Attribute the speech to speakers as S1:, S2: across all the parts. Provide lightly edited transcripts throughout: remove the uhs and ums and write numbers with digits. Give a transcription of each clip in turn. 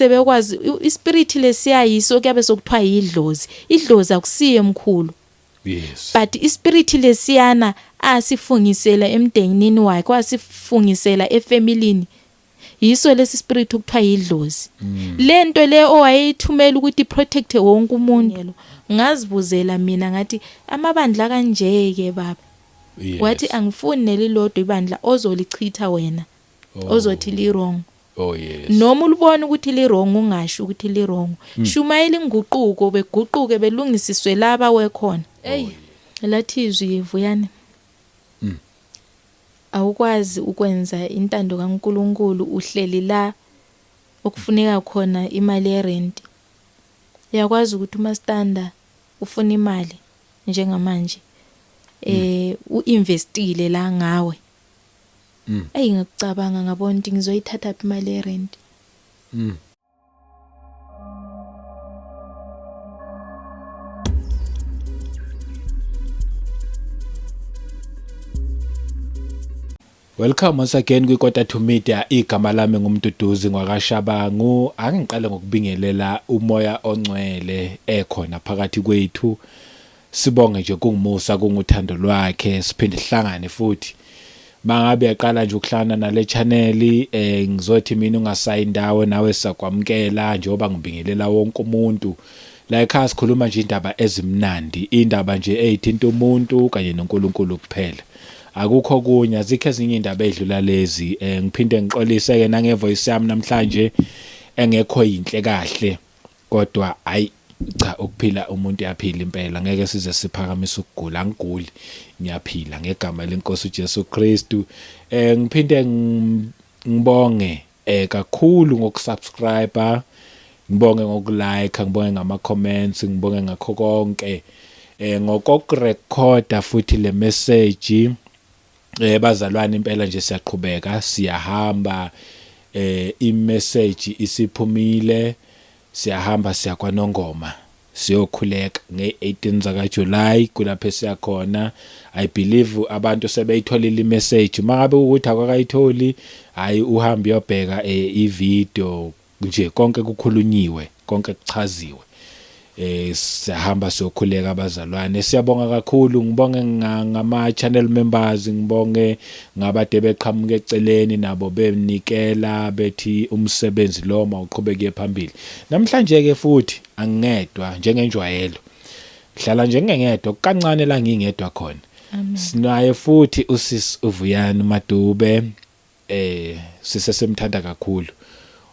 S1: Sebekwazi ispirit lesiyayiso kuyabe sokuthiwa yidlozi. Idlozi akusiye mkhulu.
S2: Yes.
S1: But ispirit lesiyana asifungisela emndenini wakhe, wasifungisela efamilini. Yiso lesi spirit okuthiwa yidlozi. Lento le owayeyithumela ukuthi protect wonke umuntu. Ngazibuzela mina ngathi amabandla kanje ke baba.
S2: Yes.
S1: Wathi angifuni nelilodwa ibandla ozolichitha wena.
S2: Oh.
S1: Ozothi li wrong.
S2: Oh yes.
S1: Noma ulibona ukuthi li wrong ungasho ukuthi li wrong. Shumayela inguquko beguquke belungisiswe laba wekhona. Hey, lathi izwi Vuyani. Awukwazi ukwenza intando kaNkuluNkulu uhleli la okufuneka khona imali yerent. Uyakwazi ukuthi umastanda ufuna imali njengamanje. Uinvestile la ngawe. Eyi ngakucabanga ngabona ukuthi ngizoyithatha phi imali yerent.
S2: Welcome once again kwiKota to Media. Igama lami nguMduduzi ngwakaShabangu. Angiqale ngokubingelela umoya ongcwele ekhona phakathi kwethu. Sibonge nje kungumusa kunguthando lwakhe siphinde sihlangane futhi. Mangabe uyaqala nje ukuhlangana nale channel ngizothi mina ungasayi indawo nawe sizakwamukela njengoba ngibingelela wonke umuntu. La ekhaya sikhuluma nje indaba ezimnandi, indaba nje eyithinta umuntu kanye noNkulunkulu kuphela. Akukho okunye, azikho ezinye indaba ezidlula lezi. Ngiphinde ngixolise ke nange voice yami namhlanje engekho yinhle kahle. Kodwa hayi cha ukuphila umuntu uyaphila impela ngeke size siphakamise ukugula angiguli ngiyaphila ngegama lenkosi uJesu Kristu. Ngiphinde ngibonge kakhulu ngokusubscribe, ngibonge ngokulike, ngibonge ngama comments, ngibonge ngakho konke. Ngokokurekhoda futhi le message bazalwane impela nje siyaqhubeka siyahamba imessage isiphumile siyahamba siya kwaNongoma siyokhuleka nge-18 zaka July kulapho esiyakhona. I believe abantu sebeyitholile imessage. Mangabe ukuthi akakayitholi hayi uhambe uyobheka i-video nje konke kukhulunyiwe konke kuchaziwe. Siyahamba siyokhuleka abazalwane. Siyabonga kakhulu, ngibonge ngama channel members, ngibonge ngabade beqhamuka eceleni nabo benikela bethi umsebenzi lo mawuqhubeke phambili. Namhlanje ke futhi angingedwa njengenjwayelo. Ngihlala nje ngingedwa kancane la ngingedwa khona. Sinaye futhi usis uVuyani Madube. Sisesemthanda kakhulu.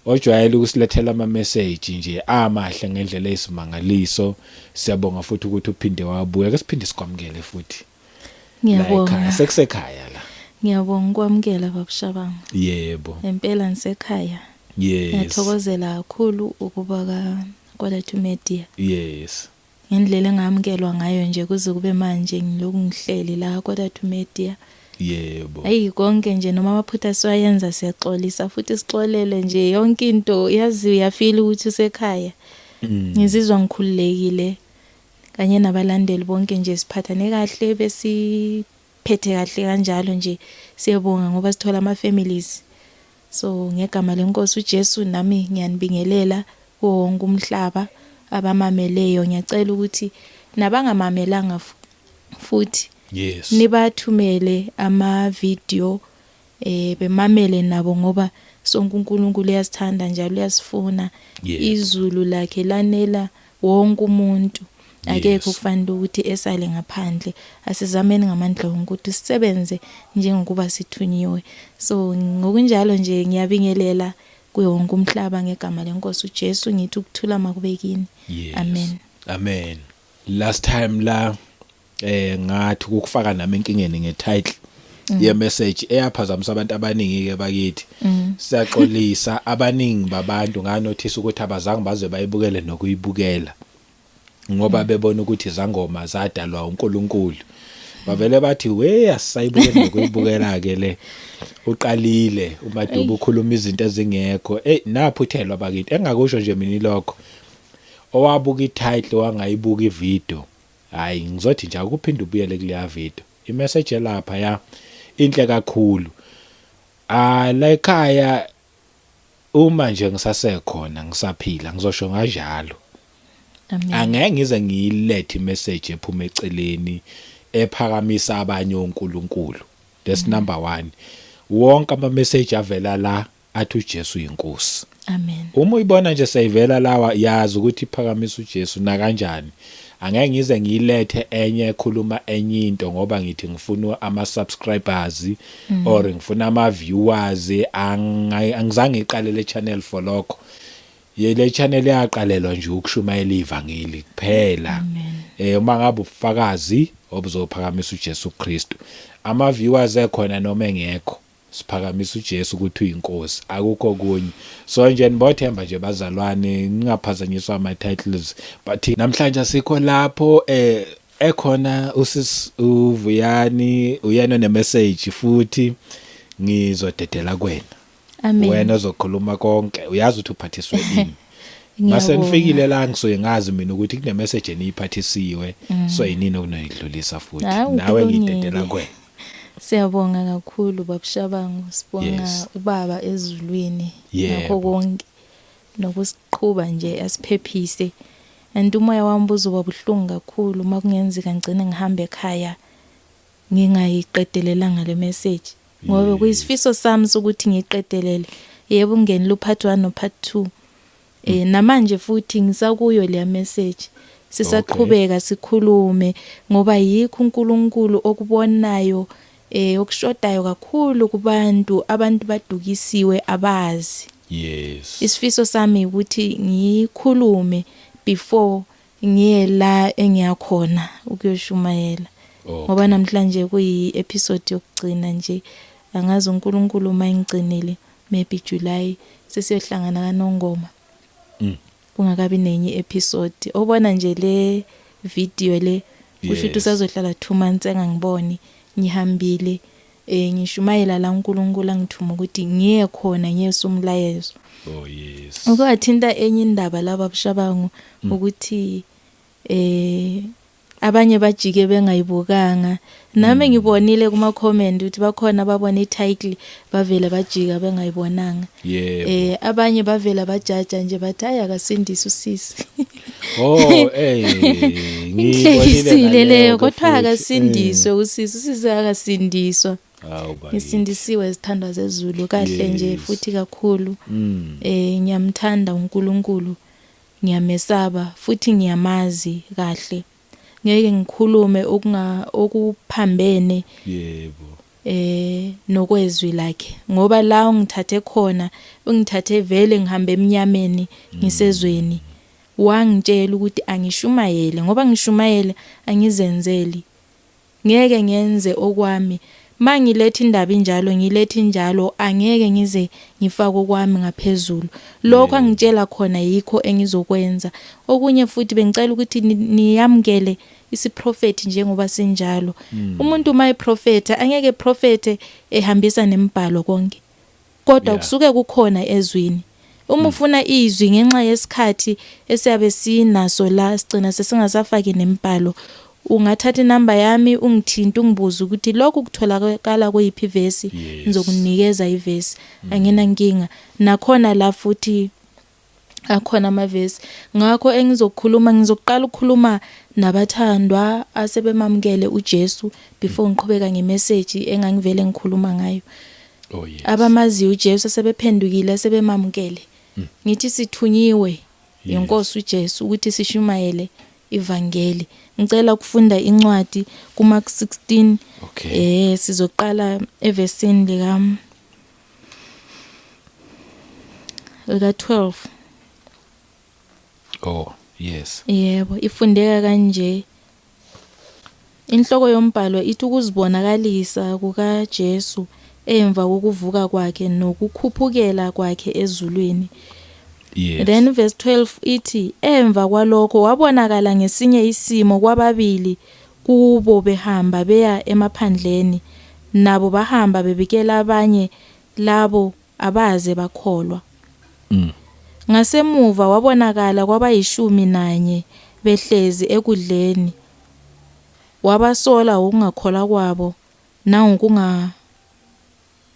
S2: Ojwayele ukusilethela ama message nje amahle ngendlela eyisimangaliso. Siyabonga futhi ukuthi uphinde wabuya. Ke siphinde sikwamukele futhi.
S1: Ngiyabonga.
S2: Sekusekhaya la.
S1: Ngiyabonga ukwamukela baba Shabangu.
S2: Yebo.
S1: Impela ngisekhaya.
S2: Yes.
S1: Ngiyathokozela kakhulu ukuba ka Kwalethu Media.
S2: Yes.
S1: Ngendlela engamukelwa ngayo nje kuze kube manje ngiloku ngihleli la Kwalethu Media.
S2: Yebo.
S1: Ayi konke nje noma amaphutha siwayenza siyaxolisa futhi sixolele nje yonke into yazi uyafila ukuthi usekhaya. Ngizizwa ngikhululekile kanye nabalandeli bonke nje siphathane kahle besiphethe kahle kanjalo nje siyabonga ngoba sithola ama families. So ngegama lenkosi uJesu nami ngiyanibingelela kuwo wonke umhlaba abamameleyo ngiyacela ukuthi nabangamamelanga futhi
S2: Yes.
S1: nibathumele ama video bemamele nabo ngoba sonke uNkulunkulu uyasithanda njalo uyasifuna.
S2: Yes.
S1: Izulu lakhe lanela wonke umuntu. Akekho
S2: Yes.
S1: kufanele ukuthi esale ngaphandle. Asizameni ngamandla wonke ukuthi sisebenze njengokuba sithunyiwe. So ngokunjalo nje ngiyabingelela kuwo wonke umhlaba ngegama lenkosi uJesu ngithi ukuthula makube kini.
S2: Yes.
S1: Amen.
S2: Amen. Last time la ngathi ukufaka nami enkingeni ngetitle ye message eyaphazamisa abantu abaningi ke bakithi. Siyaxolisa abaningi babantu nganothisa ukuthi abazange baze bayibukele nokuyibukela. Ngoba bebona ukuthi izangoma zadalwa uNkulunkulu. Bavele bathi we asisayibukeli nokuyibukela ke le. Uqalile uMadubu ukhuluma izinto ezingekho. Ey naphuthelwa bakithi engakusho nje mina lokho. Owabuka ititle wangayibuka ivideo. Hayi ngizothi nje akuphinde ubuyele kuleya video. Imessage lapha ya inhle kakhulu. Ah la ekhaya Uma nje ngisasekhona ngisaphila ngizosho kanjalo.
S1: Amen.
S2: Angeke ngize ngiyilethe imessage ephuma eceleni ephakamisa abanye oNkulunkulu. That's number 1. Wonke ama message avela la athi uJesu uyinkosi.
S1: Amen.
S2: Uma uyibona nje seyivela lawa, yazi ukuthi iphakamisa uJesu na kanjani. Angeke ngize ngiyilethe enye ekhuluma enye into ngoba ngithi ngifuna ama subscribers or ngifuna ama viewers. Angizange ngiqale le channel for lokho. Ye, le channel yaqalelwa nje ukushumayela ivangeli kuphela. Uma ngabe ubufakazi obuzophakamisa uJesu Kristu, ama viewers ekhona noma engekho, siphakamisa uJesu ukuthi uyinkosi, akukho kunye. So nje nibothemba nje bazalwane, ningaphazanyiswa ama titles, but namhlanje asikho lapho. Ekhona usis uVuyani, uyena ne message futhi ngizodedela kuwena.
S1: Amen.
S2: Wena ozokhuluma konke, uyazi ukuthi uphathiswe ini. Mase
S1: Ngiyabonga.
S2: nifikile la, ngisuke ngazi mina ukuthi kune message eniyiphathisiwe, so yinini okunoyidlulisa futhi.
S1: Hawu,
S2: Nawe
S1: kulungile.
S2: ngidedela kuwena.
S1: Siyabonga kakhulu babuShabangu, sibonga ubaba ezulwini ngakho konke nokusiqhuba nje asiphephise. And umoya wami buzoba buhlungu kakhulu uma kungenzeka ngigcine ngihambe ekhaya ngingayiqedelelanga le message. Ngoba kuyisifiso sami sokuthi ngiyiqedelele. Yebo, ungenile upart 1 no part 2. Namanje futhi ngisakuyo le message. Sisaqhubeka sikhulume ngoba yikho uNkulunkulu okubonayo okushodayo kakhulu kubantu, abantu badukisiwe abazi. Isifiso sami ukuthi ngikhulume before ngiye la engiyakhona ukuyoshumayela. Ngoba namhlanje kuyi episode yokugcina nje, angazi uNkulunkulu uma engigcinile, maybe July sesiyohlangana kaNongoma. Kungakabi nenye episode. Obona nje le video le kusho ukuthi usazohlala 2 months engangiboni, ngihambile ngishumayela la uNkulunkulu angithuma ukuthi ngiye khona ngiyesa umlayezo.
S2: Oh yes.
S1: Ukwathinta enye indaba laba buShabangu ukuthi abanye bajike bengayibukanga. Nami ngibonile kuma comment ukuthi bakhona ababona i-title bavele bajika bengayibonanga. Abanye bavela bajaja nje bathi hayi akasindisi usisi.
S2: Oh, ngiyibonile
S1: Inhlekisile leyo,
S2: naleyo
S1: kodwa
S2: futhi.
S1: akasindiswe usisi, usisi akasindiswa.
S2: Hawu bakithi.
S1: Ngisindisiwe zithandwa zezulu kahle nje futhi kakhulu. Ngiyamthanda uNkulunkulu, ngiyamesaba futhi ngiyamazi kahle. Ngeke ngikhulume okuphambene nokwezwi lakhe, ngoba la ungithathe khona ungithathe vele ngihambe emnyameni ngisezweni. Wangitshela ukuthi angishumayele, ngoba ngishumayele angizenzeli, ngeke ngenze okwami. Mangiletha indaba injalo, ngiletha injalo, angeke ngize ngifake okwami ngaphezulu. Lokho angitshela khona yikho engizokwenza. Okunye futhi bengicela ukuthi niyamkele isiprofeti njengoba sinjalo. Umuntu uma eprofeta angeke eprofete ehambisa nemibhalo konke, kodwa kusuke kukhona ezwini. Uma ufuna izwi ngenxa yesikhathi esiyabe sinaso la, sigcina sesingasafaki nemibhalo. Ungathatha inamba yami ungithinte ungibuze ukuthi lokhu kutholakala kuyiphi ivesi, ngizokunikeza ivesi, anginankinga. Nakhona la futhi akhona amavesi. Ngakho engizokukhuluma, ngizoqala ukukhuluma nabathandwa asebemamukele uJesu before ngiqhubeka ngemessage engangivele ngikhuluma ngayo.
S2: Oh yes.
S1: Abamaziyo uJesu asebephendukile asebemamukele. Ngithi sithunyiwe inkosi uJesu ukuthi sishumayele ivangeli. Ngicela ukufunda incwadi kuMark 16. Sizoqala evesini lika 12.
S2: Oh, yes.
S1: Yebo, ifundeka kanje. Inhloko yombhalo ithi ukuzibonakalisa kukaJesu emva kokuvuka kwakhe nokukhuphukela kwakhe ezulwini. Then verse 12 ithi emva kwalokho wabonakala ngesinye isimo kwababili kubo behamba beya emaphandleni, nabo bahamba bebikela abanye labo abaze bakholwa. Ngasemuva wabonakala kwabayishumi nanye behlezi ekudleni, wabasola ngokungakholwa kwabo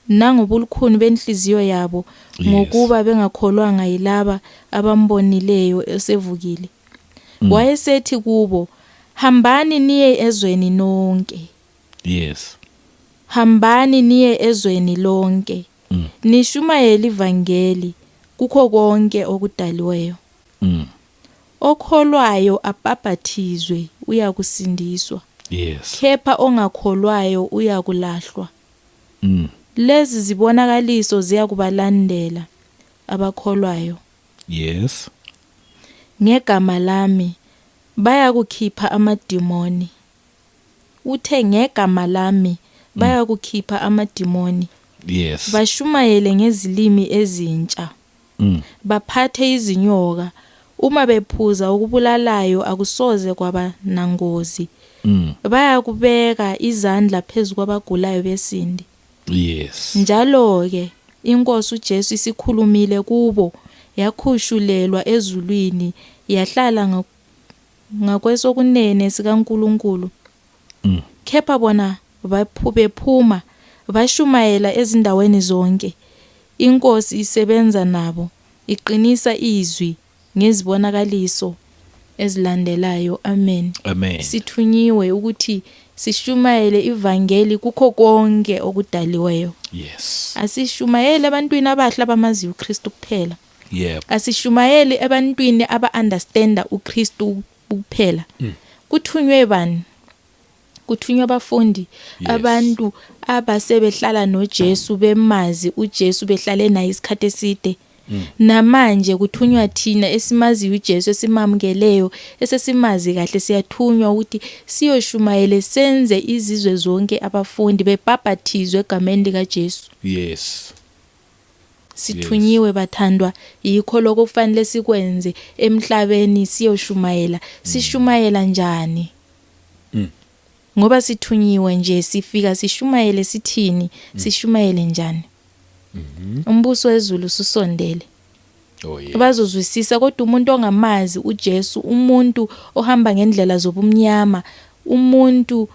S1: Nangobulukhuni benhliziyo yabo, ngokuba bengakholwanga yilaba abambonileyo esevukile. Wayesethi kubo, hambani niye ezweni nonke. Hambani niye ezweni lonke. Nishumayele ivangeli kukho konke okudaliweyo. Okholwayo abhabhathizwe uyakusindiswa. Kepha ongakholwayo uyakulahlwa. Lezi zibonakaliso ziyakubalandela abakholwayo. Ngegama lami bayakukhipha amadimoni. Uthe ngegama lami bayakukhipha amadimoni. Bashumayele ngezilimi ezintsha. Baphathe izinyoka, uma bephuza okubulalayo akusoze kwaba nangozi. Bayakubeka izandla phezu kwabagulayo besinde. Njalo ke inkosi uJesu isikhulumile kubo, yakhushulelwa ezulwini, yahlala ngakwesokunene sikaNkuluNkulu. Kepha bona bephuma bashumayela ezindaweni zonke. Inkosi isebenza nabo, iqinisa izwi ngezibonakaliso ezilandelayo. Amen.
S2: Amen.
S1: Sithunyiwe ukuthi sishumayele ivangeli kukho konke okudaliweyo. Asishumayele ebantwini abahle abamaziyo uKristu kuphela. Asishumayeli ebantwini aba-understanda uKristu kuphela. Kuthunywe bani? Kuthunywa abafundi, abantu abasebehlala noJesu, bemazi uJesu, behlale naye isikhathi eside. Namanje kuthunywa thina esimaziyo uJesu, esimamukeleyo, esesimazi kahle, siyathunywa ukuthi siyoshumayele, senze izizwe zonke abafundi, bebhabhathizwe egameni likaJesu. Sithunyiwe bathandwa, yikho lokho kufanele sikwenze emhlabeni, siyoshumayela. Sishumayela njani? Ngoba sithunyiwe nje, sifika sishumayele sithini? Sishumayele njani? Umbuso wezulu ususondele. Bazozwisisa, kodwa umuntu ongamazi uJesu, umuntu ohamba ngendlela zobumnyama, umuntu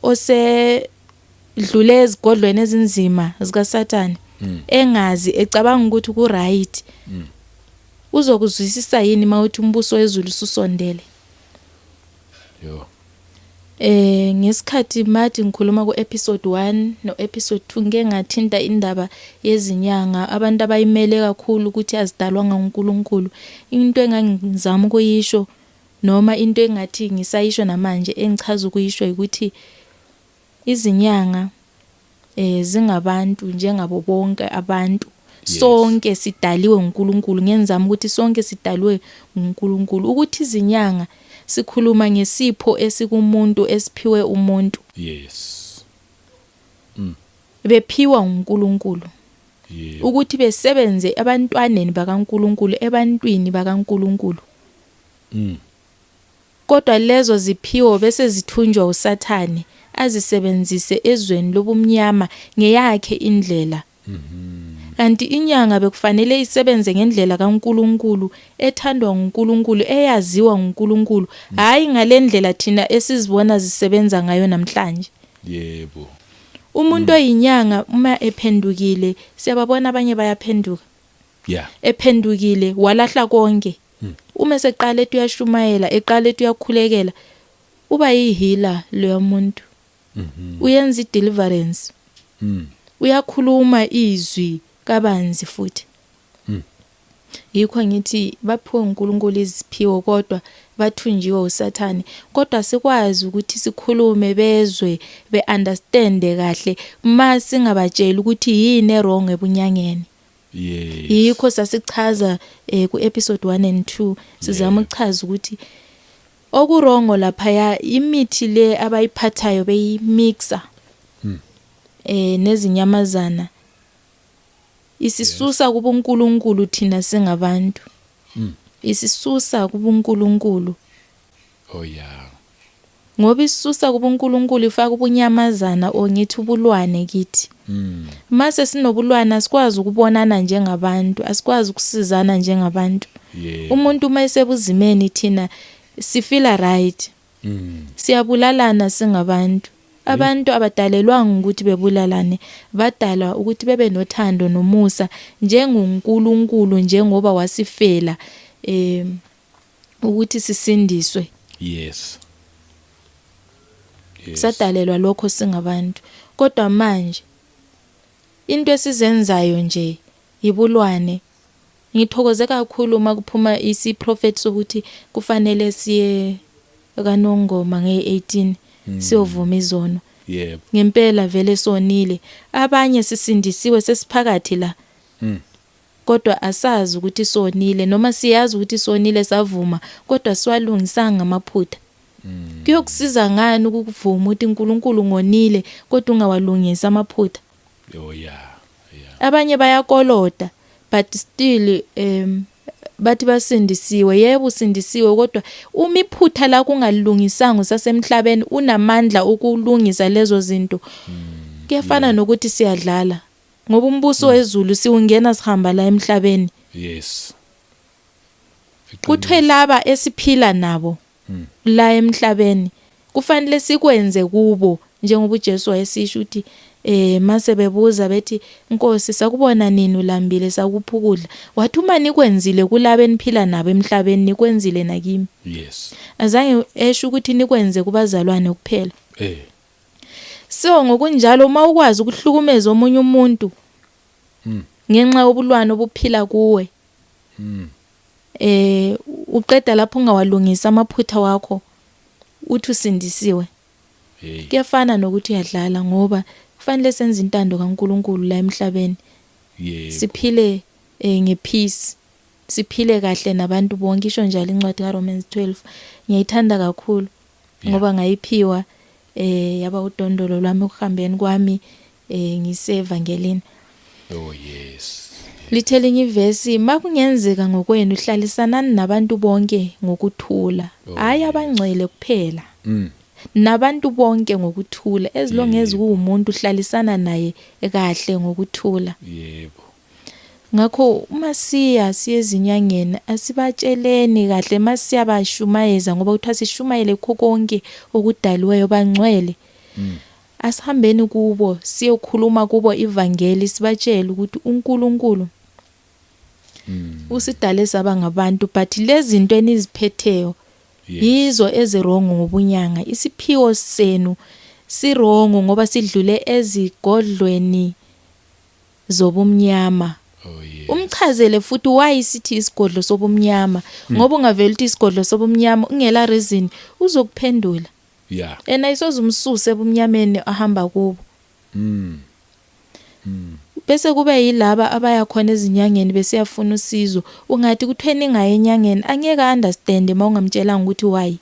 S1: osedlule ezigodlweni ezinzima zikaSathane, engazi, ecabanga ukuthi ku right, uzokuzwisisa yini mawuthi umbuso wezulu ususondele?
S2: Yo.
S1: Ngesikhathi mathi ngikhuluma ku episode 1 no episode 2, ngike ngathinta indaba yezinyanga, abantu abayimele kakhulu ukuthi azidalwanga uNkulunkulu. Into engangizama ukuyisho, noma into engathi ngisayisho namanje engichaza ukuyisho, ukuthi izinyanga zingabantu njengabo bonke abantu. Sonke sidaliwe uNkulunkulu. Ngenzama ukuthi sonke sidaliwe uNkulunkulu, ukuthi izinyanga sikhuluma ngesipho esikumuntu, esiphiwe umuntu. Bephiwa uNkulunkulu. Ukuthi besebenze ebantwaneni bakaNkulunkulu, ebantwini bakaNkulunkulu. Kodwa lezo ziphiwo bese zithunjwa uSathane, azisebenzise ezweni lobumnyama ngeyakhe indlela. Kanti inyanga bekufanele isebenze ngendlela kaNkulunkulu, ethandwa nguNkulunkulu, eyaziwa nguNkulunkulu, hayi ngalendlela thina esizibona zisebenza ngayo namhlanje. Umuntu oyinyanga uma ephendukile, siyababona abanye bayaphenduka. Ephendukile walahla konke. Uma seqala ethi uyashumayela, eqala ethi uyakhulekela, uba yi-healer loyo muntu. Uyenza i-deliverance. Uyakhuluma izwi kabanzi futhi. Yikho ngithi baphiwe uNkulunkulu iziphiwo, kodwa bathunjiwe uSathane. Kodwa sikwazi ukuthi sikhulume, bezwe, be-understande kahle, masingabatsheli ukuthi yini e-wrong ebunyangeni. Yikho sasichaza ku episode 1 and 2, sizama ukuchaza ukuthi oku-wrong lapha imithi le abayiphathayo beyimixa nezinyamazana, isisusa kubuNkulunkulu thina singabantu. Isisusa kubuNkulunkulu.
S2: Oh yeah.
S1: Ngoba isisusa kubuNkulunkulu, ifaka ubunyamazana, o ngithi ubulwane kithi. Mase sinobulwane, asikwazi ukubonana njengabantu, asikwazi ukusizana njengabantu. Umuntu uma esebuzimeni, thina sifila right. Siyabulalana singabantu. Abantu abadalelwanga ukuthi bebulalane, badalwa ukuthi bebe nothando nomusa njengoNkulunkulu, njengoba wasifela ukuthi sisindiswe.
S2: Yes. Yes.
S1: Sadalelwa lokho singabantu. Kodwa manje into esizenzayo nje ibulwane. Ngithokoze kakhulu uma kuphuma isiprofet sokuthi kufanele siye kaNongoma nge-18 siyovuma izono.
S2: Yebo.
S1: Ngempela vele sonile. Abanye sisindisiwe, sesiphakathi la. Kodwa asazi ukuthi sonile, noma siyazi ukuthi sonile savuma, kodwa siwalungisanga amaphutha. Kuyokusiza ngani ukuvuma ukuthi uNkulunkulu ngonile kodwa ungawalungisi amaphutha?
S2: Oh yeah. Yeah.
S1: Abanye bayakoloda but still bathi basindisiwe. Yebo, usindisiwe, kodwa uma iphutha la kungalungisanga usasemhlabeni, unamandla ukulungisa lezo zinto. Kuyafana nokuthi siyadlala, ngoba umbuso wezulu siwungena sihamba la emhlabeni.
S2: Yes.
S1: Kuthwe laba esiphila nabo la emhlabeni kufanele sikwenze kubo njengoba uJesu wayesisho ukuthi mase bebuza bethi, Nkosi, sakubona nini ulambile sakupha ukudla? Wathi, uma nikwenzile kulabo eniphila nabo emhlabeni, nikwenzile nakimi.
S2: Yes.
S1: Azange esho ukuthi nikwenze kubazalwane kuphela.
S2: Eh.
S1: So ngokunjalo uma ukwazi ukuhlukumeza omunye umuntu ngenxa yobulwane obuphila kuwe, uqeda lapho ungawalungisa amaphutha wakho, uthi usindisiwe.
S2: Hey.
S1: Kuyafana nokuthi uyadlala, ngoba kufanele senze intando kaNkuluNkulu la emhlabeni.
S2: Yebo.
S1: Siphile ngepeace, siphile kahle nabantu bonke. Isho njalo incwadi kaRomans 12. Ngiyayithanda kakhulu ngoba ngayiphiwa, yaba udondolo lwami ekuhambeni kwami ngisevangelini.
S2: Oh yes.
S1: Lithe elinye ivesi, makungenzeka ngokwenu hlalisanani nabantu bonke ngokuthula, hayi abangcwele kuphela. Nabantu bonke ngokuthula, as long as kuwumuntu hlalisana naye kahle ngokuthula.
S2: Yebo.
S1: Ngakho uma siya siye ezinyangeni, asibatsheleni kahle masiyabashumayeza, ngoba kuthiwa sishumayele kukho konke okudaliweyo, bangcwele. Asihambeni kubo siyokhuluma kubo ivangeli, sibatshele ukuthi uNkulunkulu usidale saba ngabantu, but lezi zinto eniziphetheyo yizo eziwrong ngobunyanga. Isiphiwo senu siwrong ngoba sidlule ezigodlweni zobumnyama.
S2: Oh yes.
S1: Umchazele futhi why sithi isigodlo sobumnyama, ngoba ungavela uthi isigodlo sobumnyama ungela reason, uzokuphendula. Ena isoze umsuse ebumnyameni ahamba kubo. Bese kube yilaba abaya khona ezinyangeni besiyafuna usizo. Ungathi kuthiwe ningaye enyangeni, angeke understand uma ungamtshelanga ukuthi why.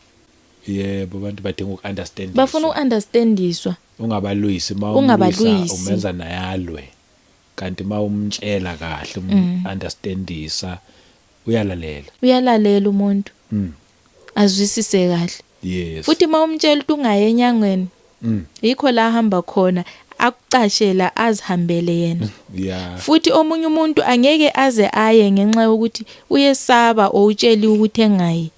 S2: Yebo, abantu badinga ukunderstand.
S1: Bafuna ukunderstandiswa.
S2: Ungabalwisi, uma umlwisa
S1: Ungabalwisi.
S2: umenza nayalwe. Kanti uma umtshela kahle, um-understandisa, uyalalela.
S1: Uyalalela umuntu. Azwisise kahle.
S2: Yes.
S1: Futhi uma umtshela ukuthi ungaye enyangeni, yikho la ahamba khona, akucashela azihambele yena. Futhi omunye umuntu angeke aze aye ngenxa yokuthi uyesaba owutsheli ukuthi engayi.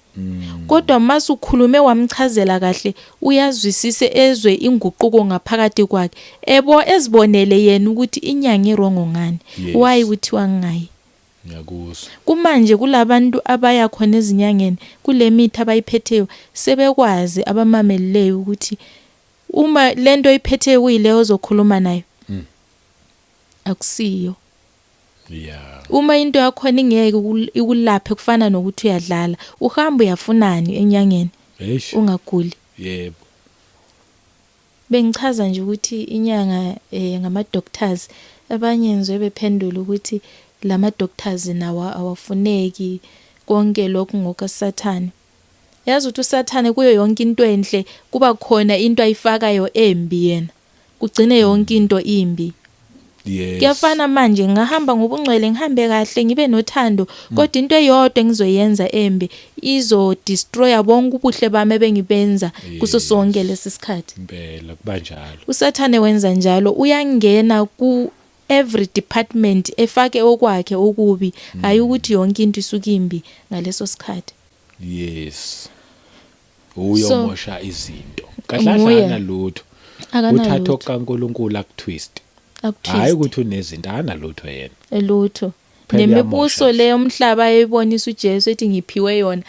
S1: Kodwa masukhulume wamchazela kahle, uyazwisise, ezwe inguquko ngaphakathi kwakhe. Ebo ezibonele yena ukuthi inyanga iwrong ngani. Why kuthiwa ngingayi?
S2: Ngiyakuzwa.
S1: Kumanje kulabantu abaya khona ezinyangeni kule mithi abayiphetheyo, sebekwazi abamamelileyo ukuthi uma lento oyiphetheyo kuyileyo ozokhuluma nayo, akusiyo. Uma into yakhona ingeke ikulaphe, kufana nokuthi uyadlala, uhamba uyafunani enyangeni?
S2: Eish.
S1: Ungaguli.
S2: Yebo.
S1: Bengichaza nje ukuthi inyanga ngama doctors, abanye ngizwe bephendula ukuthi lama doctors nawo awafuneki, konke lokhu ngokaSathane. Yazi ukuthi uSathane kuyo yonke into enhle kuba khona into ayifakayo embi, yena kugcine yonke into imbi.
S2: Yes.
S1: Kuyafana manje, ngahamba ngobungcwele, ngihambe kahle, ngibe nothando, kodwa into eyodwa engizoyenza embi izo destroya bonke ubuhle bami ebengibenza kuso sonke lesi sikhathi.
S2: Impela kuba njalo.
S1: uSathane wenza njalo, uyangena ku every department efake okwakhe okubi, hayi ukuthi yonke into isuke imbi ngaleso sikhathi.
S2: Yes.
S1: So
S2: Uyomosha izinto. Kahle
S1: Nguye.
S2: kahle lutho. Uthatha
S1: Akanalutho.
S2: okaNkulunkulu akutwist. Hayi
S1: Akutwist.
S2: ukuthi unezinto, akanalutho yena.
S1: Elutho.
S2: Phela
S1: Nemibuso
S2: uyamosha nje.
S1: le yomhlaba ayibonisa uJesu ethi ngiphiwe yona.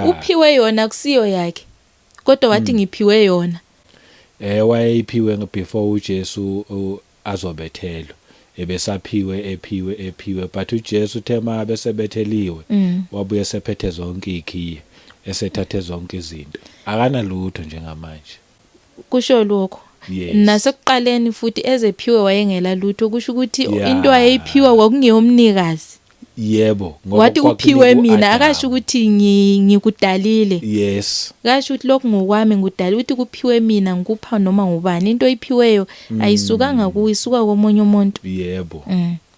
S1: Uphiwe yona kusiyo yakhe. Kodwa wathi ngiphiwe yona.
S2: Wayeyiphiwe before uJesu azobethelwa. Ebesaphiwe ephiwe ephiwe, but uJesu uthe ma besebetheliwe wabuye sephethe zonke ikhiye, esethathe zonke izinto. Akanalutho njengamanje.
S1: Kusho lokho. Nasekuqaleni futhi ezephiwe wayengela lutho, kusho ukuthi into ayiphiwa kwakungeyomnikazi.
S2: Yebo, ngoba
S1: Wathi kuphiwe
S2: kwakunikwa
S1: mina,
S2: u-Adam.
S1: Akasho ukuthi ngikudalile. Kasho ukuthi lokhu ngokwami ngikudalile, uthi kuphiwe mina ngikupha noma ngubani. Into oyiphiweyo ayisukanga kuwe, isuka komunye umuntu.
S2: Yebo.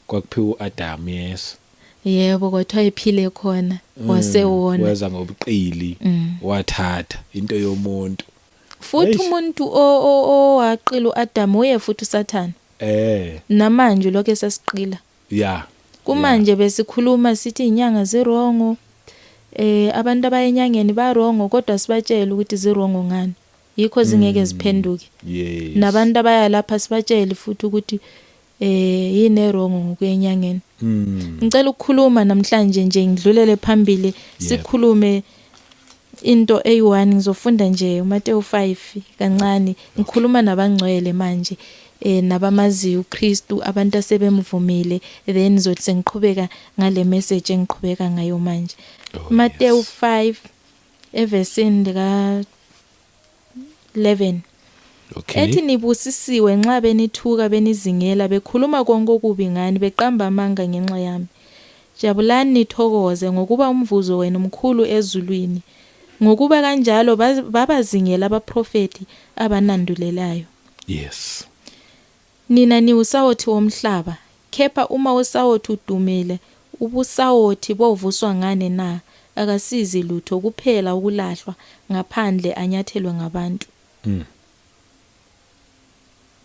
S2: Kwakuphiwa uAdam, yes.
S1: Yebo, kwathiwa ephile khona, wasewona.
S2: Weza ngobuqili, wathatha into yomuntu.
S1: Futhi
S2: Eish.
S1: umuntu owaqila uAdam uye futhi uSathane. Namanje lokho esasiqila. Kumanje besikhuluma sithi inyanga zirongo. Abantu abayenyangeni barongo, kodwa sibatshela ukuthi zirongo ngani. Yikho zingeke ziphenduke. Nabantu abaya lapha sibatshele futhi ukuthi yini erongo ngokuyenyangeni. Ngicela ukukhuluma namhlanje nje ngidlulele phambili, sikhulume into eyi1. Ngizofunda nje uMateyu 5 kancane. Ngikhuluma nabangcwele manje, nabamaziyo uKristu, abantu asebemvumile, then ngizothi sengiqhubeka ngale message engiqhubeka ngayo manje. Mateyu 5 evesini lika 11. Ethi nibusisiwe nxa benithuka, benizingela, bekhuluma konke okubi ngani, beqamba amanga ngenxa yami. Jabulani nithokoze, ngokuba umvuzo wenu mkhulu ezulwini, ngokuba kanjalo babazingela abaprofeti abanandulelayo. Nina niwusawoti womhlaba, kepha uma usawoti udumile, ubusawoti bovuswa ngani na? Akasizi lutho kuphela ukulahlwa ngaphandle anyathelwe ngabantu.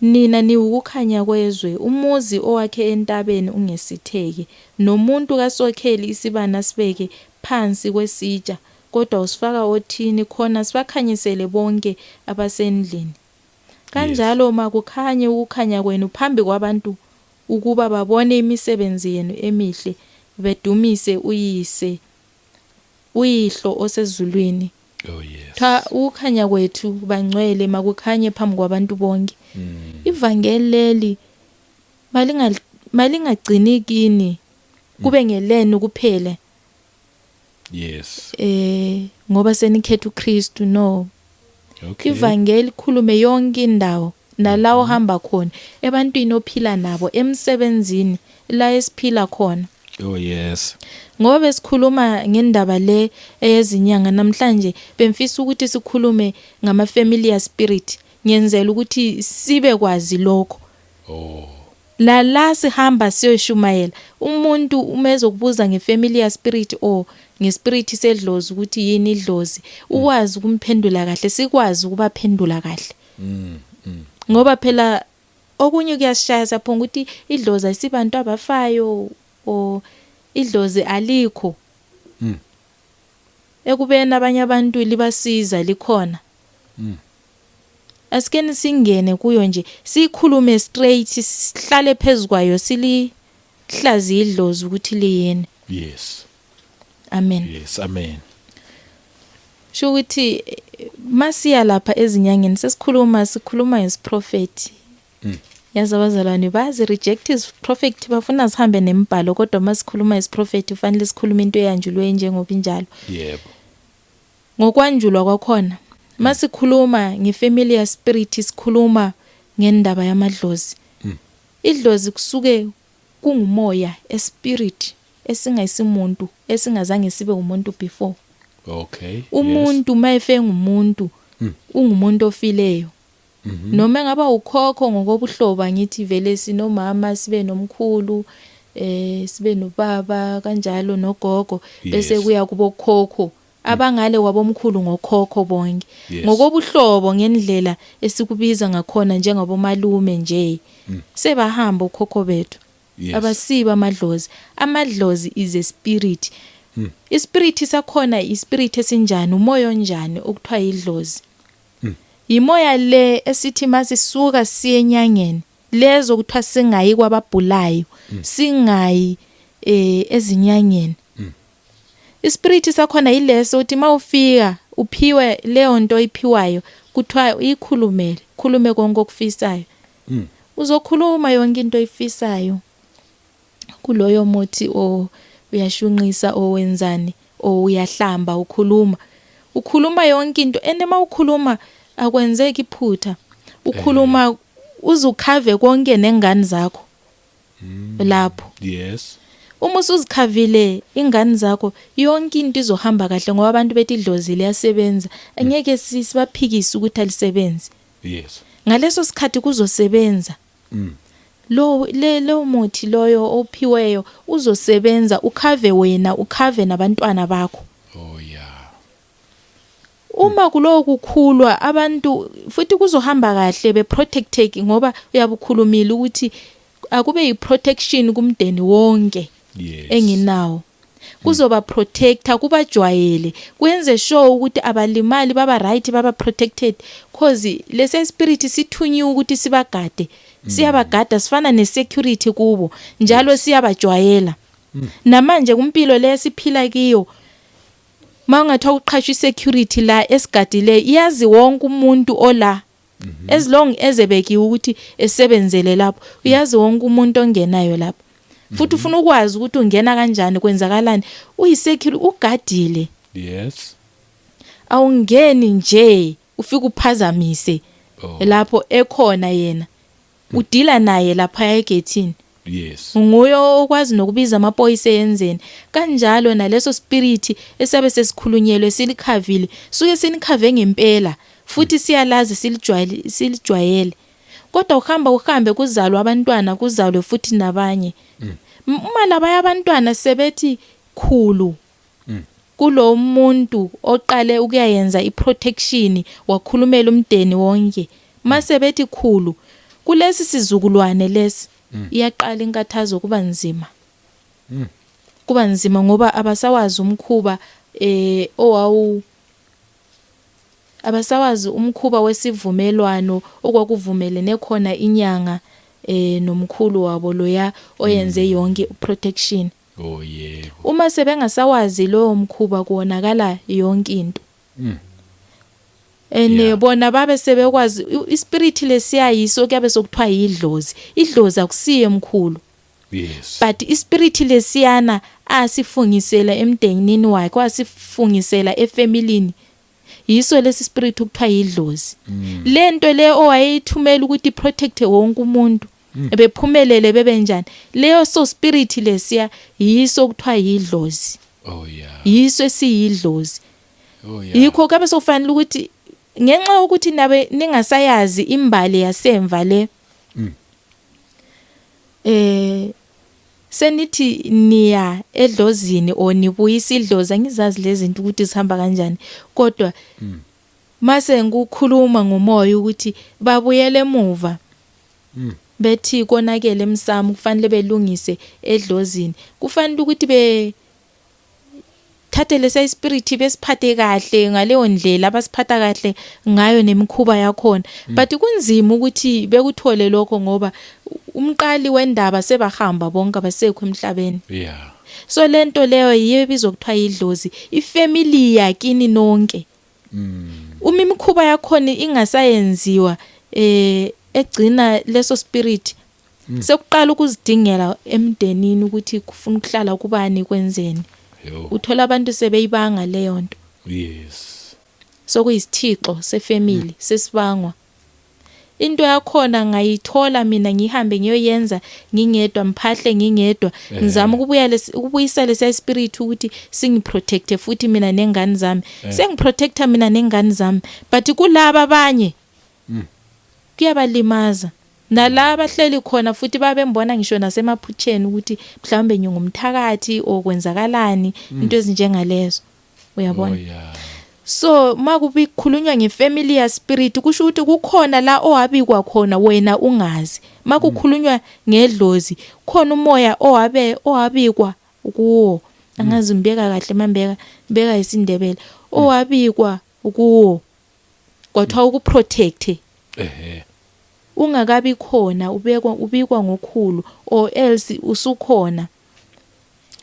S1: Nina niwukukhanya kwezwe, umuzi owakhe entabeni ungesitheke, nomuntu kasokheli isibani asibeke phansi kwesitsha, kodwa usifaka othini, khona sibakhanyisele bonke abasendlini. Kanjalo makukhanye ukukhanya kwenu phambi kwabantu, ukuba babone imisebenzi yenu emihle, bedumise uyise uyihlo osezulwini.
S2: Oh yes.
S1: Cha, ukukhanya kwethu bangcwele makukhanye phambi kwabantu bonke. Ivangeli leli malingagcini kini, kube ngelenu kuphela. Ngoba senikhetha uKristu, no. Ivangeli khulume yonke indawo, nala ohamba khona, ebantwini ophila nabo, emsebenzini la esiphila khona.
S2: Oh yes.
S1: Ngoba besikhuluma ngendaba le eyezinyanga namhlanje, bemfisa ukuthi sikhulume ngama familiar spirit, ngenzela ukuthi sibe kwazi lokho. La sihamba siyoshumayela, umuntu uma ezokubuza ngefamiliar spirit or ngespirit sedlozi ukuthi yini idlozi, ukwazi ukumphendula kahle, sikwazi ukubaphendula kahle. Ngoba phela okunye kuyasishaya saphonga ukuthi idlozi ayisibantu abafayo or idlozi alikho. Ekubeni abanye abantu libasiza likhona. Asikeni singene kuyo nje, sikhulume straight, sihlale phezukwayo, silihlaziye idlozi ukuthi liyini. Amen.
S2: Yes, amen.
S1: Sho ukuthi masiya lapha ezinyangeni sesikhuluma, sikhuluma ngesiprofeti. Yazi abazalwane bazi reject his prophet, bafuna sihambe nemibhalo, kodwa masikhuluma isiprofeti kufanele sikhulume into eyanjulwe njengoba injalo. Ngokwanjulwa kwakhona, masikhuluma ngefamiliar spirit sikhuluma ngendaba yamadlozi. Idlozi kusuke kungumoya, a spirit esingayisimuntu, esingazange sibe umuntu before. Umuntu mayefe ngumuntu, ungumuntu ofileyo. Noma engaba ukhokho ngokobuhlobo, angithi vele sinomama, sibe nomkhulu, sibe nobaba kanjalo nogogo, bese kuya kubokhokho abangale kwabomkhulu ngokhokho bonke. Ngokobuhlobo ngendlela esikubiza ngakhona njengabomalume nje, sebahamba ukhokho bethu. Abasiba amadlozi. Amadlozi is a spirit. Ispirit sakhona ispirit esinjani, umoya onjani okuthiwa idlozi. Yimoya le esithi masisuka siye enyangeni lezo kuthiwa singayi kwababhulayo, singayi ezinyangeni. Ispirit sakhona yileso uthi mawufika uphiwe leyo nto iphiwayo, kuthiwa uyikhulumele, khulume konke okufisayo. Uzokhuluma yonke into oyifisayo kuloyo muthi, o uyashunqisa, owenzani, o uyahlamba, ukhuluma ukhuluma yonke into. Ene mawukhuluma akwenzeki iphutha, ukhuluma uzukhave konke nengane zakho lapho. Uma usuzikhavile ingane zakho, yonke into izohamba kahle, ngoba abantu bethi idlozi liyasebenza, angeke sibaphikise ukuthi alisebenzi. Ngaleso sikhathi kuzosebenza. Lo le lo muthi loyo ophiweyo uzosebenza, ukhave wena, ukhave nabantwana bakho.
S2: Oh yeah.
S1: Uma kulowo kukhulwa abantu futhi kuzohamba kahle, beprotected, ngoba uyabukhulumile ukuthi akube yiprotection kumndeni wonke enginawo. Kuzoba protector, kubajwayele, kwenze sure ukuthi abalimali, baba right, baba protected, cause lese spirit sithunyiwe ukuthi sibagade, siyabagada, sifana nesecurity kubo njalo, siyabajwayela. Namanje kumpilo lesiphila kiyo, mawungathiwa uqhashwa isecurity la esigadile, iyazi wonke umuntu ola, as long ezebekiwe ukuthi esebenzele lapho, uyazi wonke umuntu ongenayo lapho, futhi ufuna ukwazi ukuthi ungena kanjani, kwenzakalani. Uyisecurity, ugadile. Awungeni nje ufike uphazamise. Lapho ekhona yena, udila naye lapha egethini. Nguye okwazi nokubiza amaphoyisa eyenzeni kanjalo. Naleso spirit esabe sesikhulunyelwe, silikhavile, suke sinikhave ngempela futhi siyalazi, silijwayele, silijwayele. Kodwa uhamba uhambe, kuzalwa abantwana, kuzalwe futhi nabanye. Uma labaya abantwana sebethi khulu kulo muntu oqale ukuyayenza iprotection, wakhulumela umndeni wonke, mase bethi khulu kulesi sizukulwane lesi, iyaqala inkathazo, kuba nzima. Kuba nzima ngoba abasawazi umkhuba owawu abasawazi umkhuba wesivumelwano okwakuvumelene khona inyanga nomkhulu wabo loya oyenze yonke protection.
S2: Oh yebo.
S1: Uma sebengasawazi lowo mkhuba, kuwonakala yonke into. Ene bona babe sebekwazi ispirit lesiyayiso kuyabe sokuthiwa yidlozi. Idlozi akusiye mkhulu. But ispirit lesiyana asifungisela emndenini wakhe, wasifungisela efamilini, yiso lesi spirit okuthiwa yidlozi. Lento le owayeyithumela ukuthi protect wonke umuntu, bephumelele, bebenjani, leyo so spirit lesiya yiso okuthiwa yidlozi. Yiso esiyidlozi. Yikho kabe sokufanele ukuthi ngenxa yokuthi nabe ningasayazi imbali yasemva le, senithi niya edlozini or nibuyisa idlozi, angizazi lezi zinto ukuthi zihamba kanjani, kodwa mase ngikukhuluma ngomoya ukuthi babuyele emuva, bethi konakele emsamo, kufanele belungise edlozini, kufanele ukuthi be thathe lesa spirit besiphathe kahle ngaleyo ndlela abasiphatha kahle ngayo nemikhuba yakhona. But kunzima ukuthi bekuthole lokho ngoba umqali wendaba sebahamba bonke, abasekho emhlabeni. So lento leyo yiyo ebizwa kuthiwa yidlozi, ifamily yakini nonke. Uma imikhuba yakhona ingasayenziwa egcina leso spirit, sekuqala ukuzidingela emndenini ukuthi kufuna ukuhlala kubani, kwenzeni. Uthola abantu sebeyibanga leyo nto. Sokuyisithixo sefamily, sesibangwa. Into yakhona ngayithola mina, ngihambe ngiyoyenza ngingedwa, mphahle ngingedwa, ngizama ukubuya ukubuyisa lesa spirit ukuthi singiprotecte futhi mina nengane zami. Sengiprotecta mina nengane zami, but kulaba abanye kuyabalimaza, nalaba abahleli khona futhi babembona ngisho nasemaphutheni ukuthi mhlawumbe ngingumthakathi or kwenzakalani, into ezinjengalezo, uyabona?
S2: Oh yeah.
S1: So makubi kukhulunywa ngefamiliar spirit, kusho ukuthi kukhona la owabikwa khona wena ungazi. Makukhulunywa ngedlozi, khona umoya owabikwa kuwo, angazi ngibeka kahle mambeka beka isiNdebele, owabikwa kuwo. Kwathiwa ukuprotect
S2: Ehhe.
S1: Ungakabi khona ubekwa ubikwa ngokhulu or else usukhona.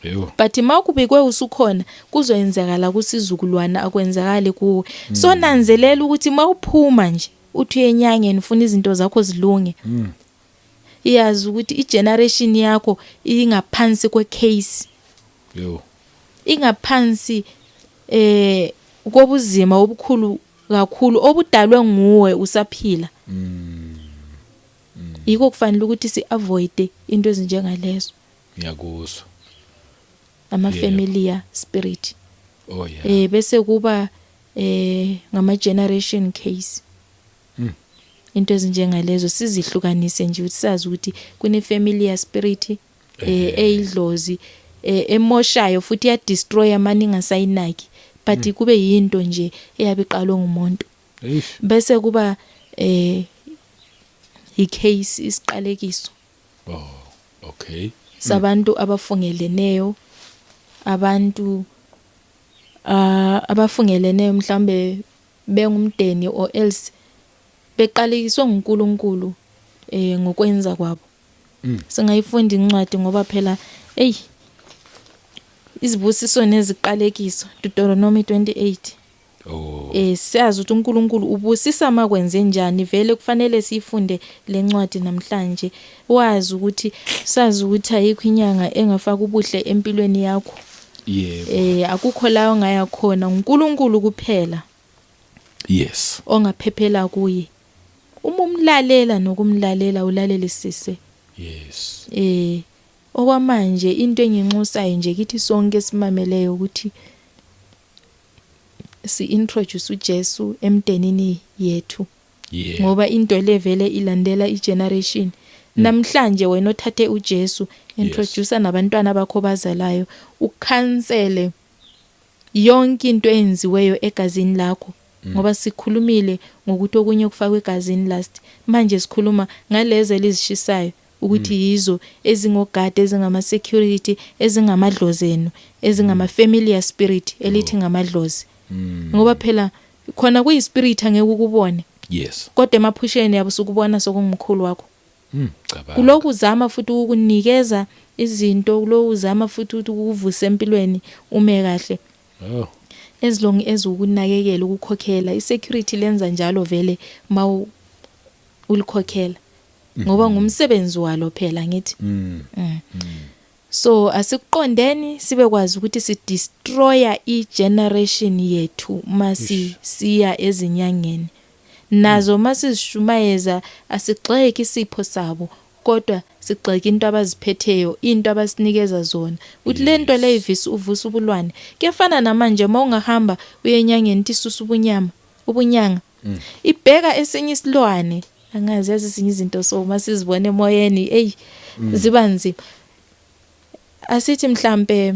S2: Yebo.
S1: But makubikwe usukhona kuzoyenzakala kusizukulwana, akwenzakali kuwe. So nanzelela ukuthi mawuphuma nje uthi uyenyangeni ufuna izinto zakho zilunge, iyazi ukuthi igeneration yakho ingaphansi kwecase.
S2: Yebo.
S1: Ingaphansi kobuzima obukhulu kakhulu obudalwe nguwe usaphila. Yiko kufanele ukuthi si-avoid into ezinjengalezo.
S2: Ngiyakuzwa.
S1: Ama familiar spirit.
S2: Oh yeah.
S1: Bese kuba ngama generation case. Into ezinjengalezo sizihlukanise nje ukuthi sazi ukuthi kune familiar spirit eyidlozi emoshayo futhi iya destroy amaningi asayinaki, but kube yinto nje eyabe iqalwe ngumuntu.
S2: Eish.
S1: Bese kuba i-case, isiqalekiso
S2: Oh, okay.
S1: Sabantu abafungeleneyo, abantu abafungeleneyo mhlambe bengumdeni or else beqalekiswe nguNkulunkulu ngokwenza kwabo. Singayifunda incwadi ngoba phela hey, izibusiso neziqalekiso, Deuteronomy 28.
S2: Oh.
S1: Siyazi ukuthi uNkulunkulu ubusisa makwenze njani, vele kufanele siyifunde lencwadi namhlanje, wazi ukuthi sazi ukuthi ayikho inyanga engafaka ubuhle empilweni yakho.
S2: Yebo.
S1: Akukho la ongaya khona, uNkulunkulu kuphela.
S2: Yes.
S1: Ongaphephela kuye. Uma umlalela nokumlalela ulalelisise.
S2: Yes.
S1: Okwamanje into enginxusayo nje kithi sonke simameleyo ukuthi si introduce uJesu emndenini yethu.
S2: Yeah.
S1: Ngoba into le vele ilandela igeneration. Namhlanje wena othathe uJesu, introduce nabantwana bakho bazalayo, ukhansele yonke into eyenziweyo egazini lakho. Ngoba sikhulumile ngokuthi okunye kufakwe egazini last, manje sikhuluma ngalezi elizishisayo ukuthi yizo ezingogada, ezingama security, ezingamadlozi enu, ezingama familiar spirit elithi ngamadlozi. Ngoba phela khona kuyi spirit angeke ukubone.
S2: Yes.
S1: Kodwa emaphusheni yabo sukubona sokungumkhulu wakho.
S2: Cabanga.
S1: Kuloku uzama futhi ukukunikeza izinto, kuloku uzama futhi ukuthi ukuvuse empilweni ume kahle.
S2: Oh.
S1: As long as ukunakekela, ukukhokhela, isecurity lenza njalo vele mawu ulikhokhela. Ngoba ngumsebenzi walo phela ngithi. So asikuqondeni sibe kwazi ukuthi si destroyer igeneration yethu masi siya ezinyangeni. Nazo masizishumayeza asigxeki isipho sabo, kodwa sigxeka into abaziphetheyo, into abasinikeza zona. Uthi lento le ivisa uvusa ubulwane. Kuyafana namanje mawungahamba uye enyangeni tisusa ubunyama, ubunyanga. Ibheka esinye isilwane, angazi yazi esinye izinto so masizibone emoyeni, hey, ziba nzima. Asithi mhlambe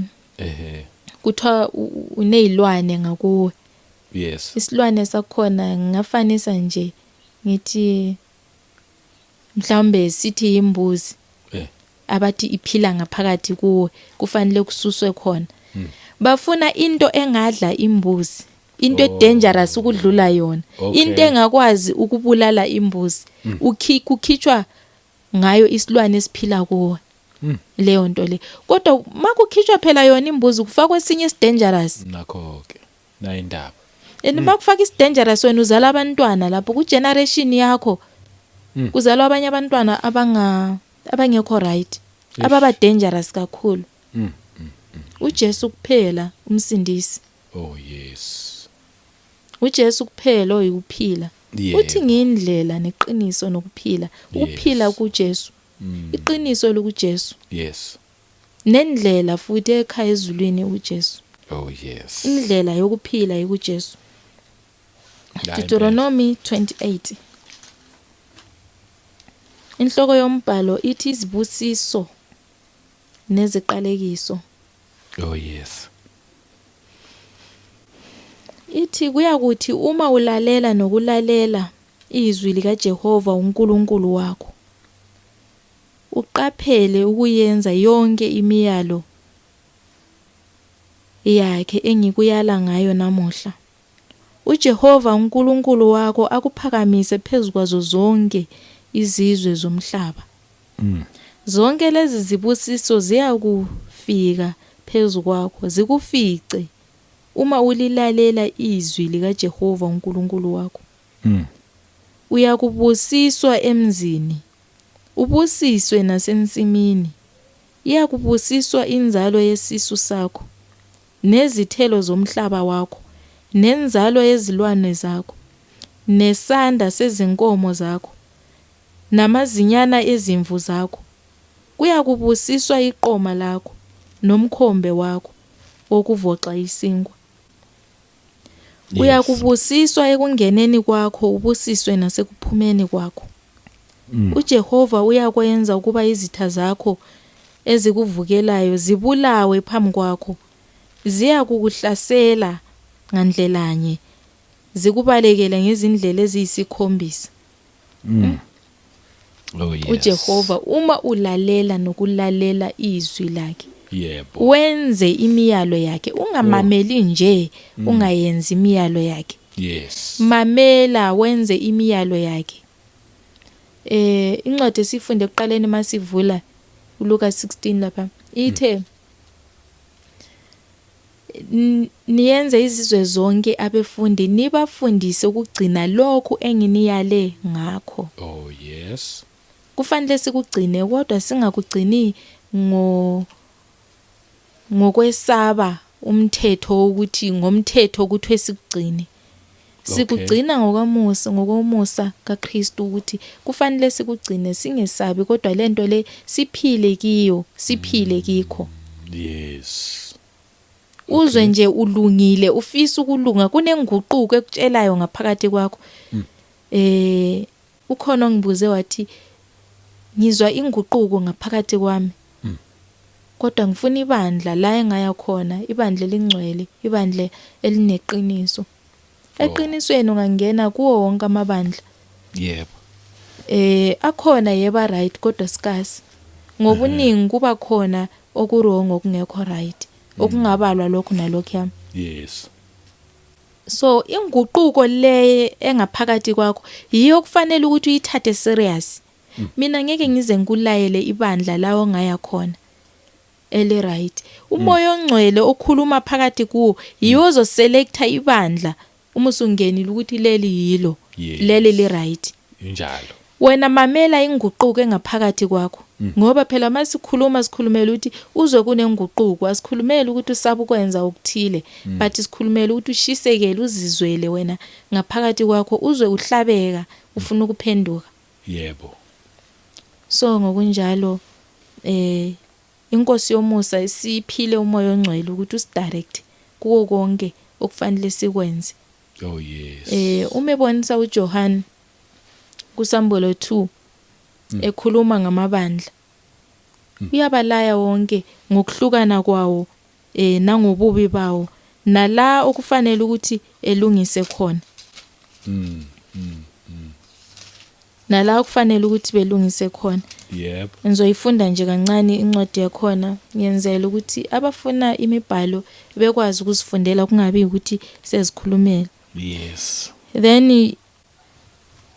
S1: kuthiwa unezilwane ngakuwe.
S2: Yes.
S1: Isilwane sakhona ngingafanisa nje ngithi mhlambe sithi imbuzi. Abathi iphila ngaphakathi kuwe, kufanele kususwe khona. Bafuna into engadla imbuzi, into dangerous ukudlula yona, into engakwazi ukubulala imbuzi. Kukhitshwa ngayo isilwane esiphila kuwe. Leyo nto le. Kodwa makukhitshwa phela yona imbuzi kufakwa esinye isidangerous.
S2: Nakho ke na indaba.
S1: And makufaka isidangerous wena uzala abantwana lapho ku generation yakho. Kuzalwa abanye abantwana abangekho right, ababa dangerous kakhulu. uJesu kuphela umsindisi.
S2: Oh yes.
S1: uJesu kuphela oyikuphila. Uthi ngindlela neqiniso nokuphila. Ukuphila kuJesu. Iqiniso lokuJesu.
S2: Yes.
S1: Nendlela futhi ekhaya ezulwini uJesu.
S2: Oh yes.
S1: Indlela yokuphila ikuJesu. Deuteronomy 28. Inhloko yombhalo ithi izibusiso neziqalekiso.
S2: Oh yes.
S1: Ithi kuyakuthi uma ulalela nokulalela izwi likaJehova uNkulunkulu wakho, uqaphele ukuyenza yonke imiyalo yakhe engikuyala ngayo namuhla, uJehova uNkulunkulu wakho akuphakamise phezu kwazo zonke izizwe zomhlaba. Zonke lezi zibusiso ziyakufika phezu kwakho, zikufice uma ulilalela izwi likaJehova uNkulunkulu wakho. Uyakubusiswa emzini, ubusiswe nasensimini. Iyakubusiswa inzalo yesisu sakho, nezithelo zomhlaba wakho, nenzalo yezilwane zakho, nesanda sezinkomo zakho, namazinyana ezimvu zakho. Kuyakubusiswa iqoma lakho nomkhombe wakho wokuvoxa isinkwa. Uyakubusiswa ekungeneni kwakho, ubusiswe nasekuphumeni kwakho. UJehova uyakwenza ukuba izitha zakho ezikuvukelayo zibulawe phambi kwakho. Ziyakukuhlasela ngandlelanye, zikubalekele ngezindlela eziyisikhombisa.
S2: Oh yes.
S1: UJehova uma ulalela nokulalela izwi lakhe,
S2: Yebo.
S1: wenze imiyalo yakhe, ungamameli nje, ungayenzi imiyalo yakhe.
S2: Yes.
S1: Mamela wenze imiyalo yakhe. Incwadi esifunde ekuqaleni masivula uLuka 16 lapha ithe niyenze izizwe zonke abefundi, nibafundise ukugcina lokhu enginiyale ngakho.
S2: Oh yes.
S1: Kufanele sikugcine, kodwa singakugcini ngokwesaba umthetho, ukuthi ngomthetho kuthiwe sikugcine. Sikugcina ngokomusa, ngokomusa kaKristu, ukuthi kufanele sikugcine singesabi, kodwa lento le siphile kiyo, siphile kikho.
S2: Yes.
S1: Uzwe nje ulungile, ufisa ukulunga, kunenguquko ekutshelayo ngaphakathi kwakho. Ukhona ongibuze wathi ngizwa inguquko ngaphakathi kwami. Kodwa ngifuna ibandla la engaya khona, ibandla elingcwele, ibandla elineqiniso. Eqinisweni ungangena kuwo wonke amabandla.
S2: Yebo.
S1: Akhona yeba right, kodwa scarce. Ngobuningi kuba khona okuwrong, okungekho right, okungabalwa lokhu nalokhu yami.
S2: Yes.
S1: So inguquko le engaphakathi kwakho yiyo kufanele ukuthi uyithathe serious. Mina ngeke ngize ngikulayele ibandla la ongaya khona eli right. Umoya ongcwele okhuluma phakathi kuwo yiwo ozoselecta ibandla uma usungenile ukuthi leli yilo, leli li right.
S2: Injalo.
S1: Wena mamela inguquko engaphakathi kwakho, ngoba phela masikhuluma sikhulumela ukuthi uzwe kunenguquko, asikhulumeli ukuthi usaba ukwenza okuthile, but sikhulumela ukuthi ushisekele, uzizwele wena ngaphakathi kwakho, uzwe uhlabeka ufuna ukuphenduka.
S2: Yebo.
S1: So ngokunjalo inkosi yomusa isiphile umoya ongcwele ukuthi usidirect kuko konke okufanele sikwenze.
S2: Oh yes.
S1: Uma ebonisa uJohn kuSambulo 2 ekhuluma ngamabandla, uyabalaya wonke ngokuhlukana kwawo nangobubi bawo, nala okufanele ukuthi elungise khona. Nala okufanele ukuthi belungise khona.
S2: Yebo.
S1: Ngizoyifunda nje kancane incwadi yakhona, ngiyenzela ukuthi abafuna imibhalo bekwazi ukuzifundela, kungabi ukuthi siyazikhulumela.
S2: Yes.
S1: Then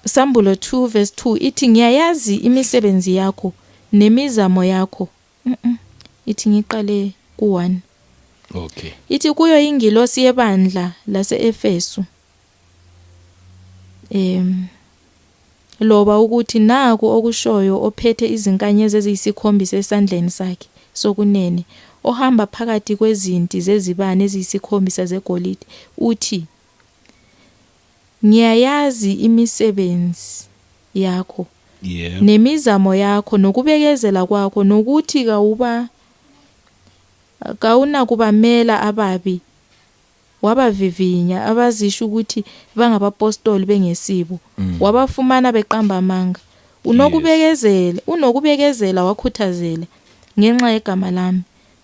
S1: Sambulo 2 verse 2 ithi ngiyayazi imisebenzi yakho nemizamo yakho. Ithi ngiqale ku1.
S2: Okay.
S1: Ithi kuyo ingilosi yebandla lase-Efesu, loba ukuthi naku okushoyo ophethe izinkanyezi eziyisikhombisa esandleni sakhe sokunene, ohamba phakathi kwezinti zezibane eziyisikhombisa zegolide, uthi ngiyayazi imisebenzi yakho nemizamo yakho nokubekezela kwakho, nokuthi kawunakubamela ababi, wabavivinya abazisho ukuthi bangabapostoli bengesibo, wabafumana beqamba amanga. Unokubekezela wakhuthazela ngenxa yegama lami,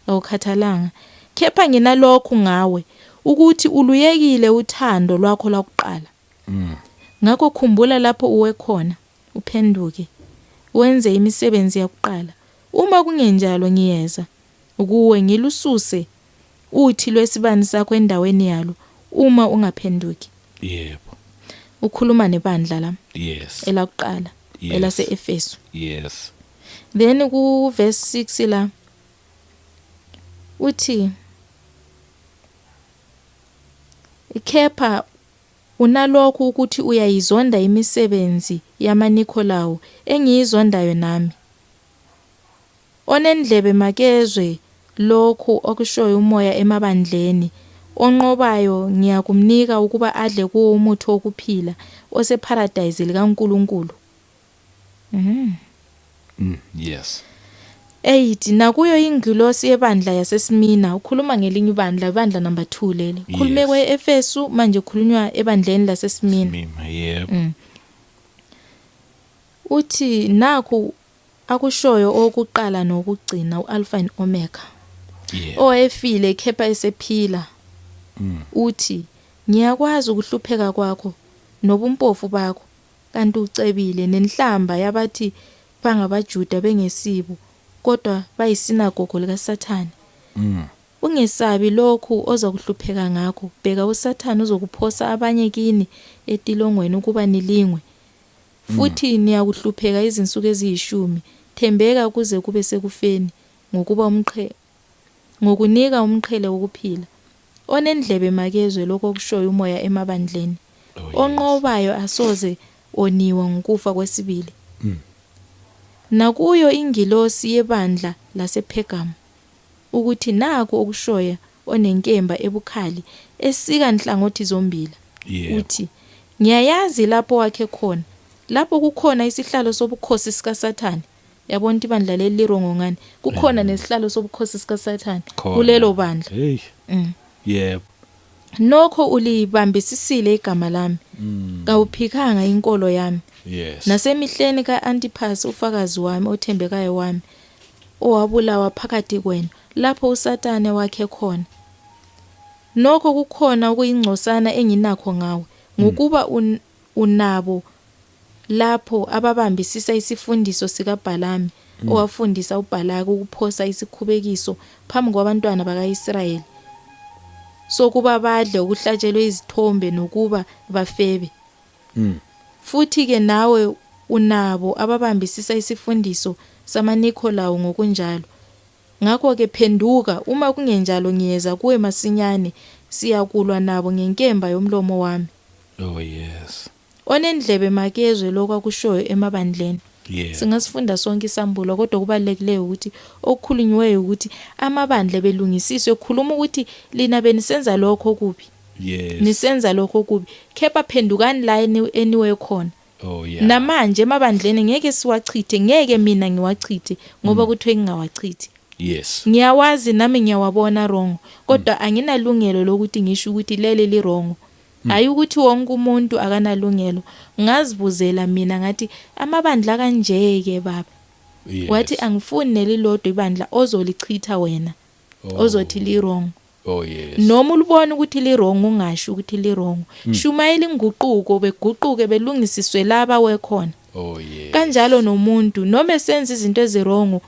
S1: awukhathalanga. Kepha nginalokhu ngawe, ukuthi uluyekile uthando lwakho lwakuqala. Ngakho khumbula lapho uwe khona, uphenduke, wenze imisebenzi yakuqala. Uma kungenjalo ngiyeza kuwe ngilususe uthi lwesibani sakho endaweni yalo, uma ungaphenduki.
S2: Yebo.
S1: Ukhuluma nebandla la.
S2: Yes.
S1: Elakuqala.
S2: Yes.
S1: Elase Efesu.
S2: Yes.
S1: Then ku verse 6 la uthi kepha unalokhu ukuthi uyayizonda imisebenzi yamaNikolawu engiyizondayo nami. Onendlebe makezwe lokhu okushoyo uMoya emabandleni. Onqobayo ngiyakumnika ukuba adle kuwo umuthi wokuphila oseparadise likaNkulunkulu. Mhm.
S2: Yes.
S1: 8 nakuyo ingilosi yebandla yaseSmina ukhuluma ngelinye ibandla, ibandla number 2 leli. Khulume
S2: Yes.
S1: kwe-Efesu, manje khulunywa ebandleni laseSmina.
S2: Mima, yebo.
S1: Uthi nakhu akushoyo owokuqala nokugcina, uAlpha and Omega.
S2: Yebo.
S1: Owayefile kepha esephila. Uthi ngiyakwazi ukuhlupheka kwakho nobumpofu bakho, kanti ucebile, nenhlamba yabathi bangabaJuda bengesibo, kodwa bayisinagogo likaSathane. Ungesabi lokhu ozokuhlupheka ngakho. Bheka, uSathane uzokuphosa abanye kini etilongweni ukuba nilingwe, futhi niyakuhlupheka izinsuku eziyishumi. Thembeka kuze kube sekufeni, ngokuba umqhe ngokunika umqhele wokuphila. Onendlebe makezwe lokho okushoyo uMoya emabandleni.
S2: Oh, yes.
S1: Onqobayo asoze oniwa ngokufa kwesibili. Nakuyo ingilosi yebandla lasePhergamu ukuthi naku okushoya onenkemba ebukhali esika nhlangothi zombili.
S2: Yebo.
S1: Uthi ngiyayazi lapho wakhe khona, lapho kukhona isihlalo sobukhosi sikaSathane. Yabona ukuthi ibandla leli li-wrong ngani, kukhona nesihlalo sobukhosi sikaSathane
S2: Khona.
S1: kulelo bandla.
S2: Hey. Yebo.
S1: Nokho ulibambisisile igama lami, kawuphikanga inkolo yami.
S2: Yes.
S1: Nasemihleni kaAntipas ufakazi wami othembekayo wami, owabulawa phakathi kwenu, lapho uSathane wakhe khona. Nokho kukhona okuyingcosana enginakho ngawe, ngokuba unabo lapho ababambisisa isifundiso sikaBhalami, owafundisa uBhalaki ukuphosa isikhubekiso phambi kwabantwana bakaIsrayeli, sokuba badle ukuhlatshelwe izithombe nokuba bafebe. Futhi ke nawe unabo ababambisisa isifundiso samaNikolawu ngokunjalo. Ngakho ke phenduka, uma kungenjalo ngiyeza kuwe masinyane, siyakulwa nabo ngenkemba yomlomo wami.
S2: Oh yes.
S1: Onendlebe makezwe lokho akushoyo emabandleni.
S2: Yeah.
S1: Singasifunda sonke isambulo, kodwa kubalulekileyo ukuthi okukhulunyweyo ukuthi amabandla belungisiswe, khuluma ukuthi lina benisenza lokho okubi.
S2: Yes.
S1: Nisenza lokho okubi. Kepha phendukani la eniwe khona.
S2: Oh yeah.
S1: Namanje emabandleni ngeke siwachithe, ngeke mina ngiwachithe ngoba kuthiwe ngingawachithi.
S2: Yes.
S1: Ngiyawazi nami, ngiyawabona wrong, kodwa anginalungelo lokuthi ngisho ukuthi leli li wrong. Hayi ukuthi wonke umuntu akanalungelo. Ngazibuzela mina ngathi amabandla kanje ke baba.
S2: Yes.
S1: Wathi angifuni nelilodwa ibandla ozolichitha wena.
S2: Oh.
S1: Ozothi li wrong.
S2: Oh yes.
S1: Noma ulibona ukuthi li wrong, ungasho ukuthi li wrong. Shumayela inguquko, beguquke belungisiswe laba wekhona.
S2: Oh yes.
S1: Kanjalo nomuntu noma esenza izinto ezi-wrong,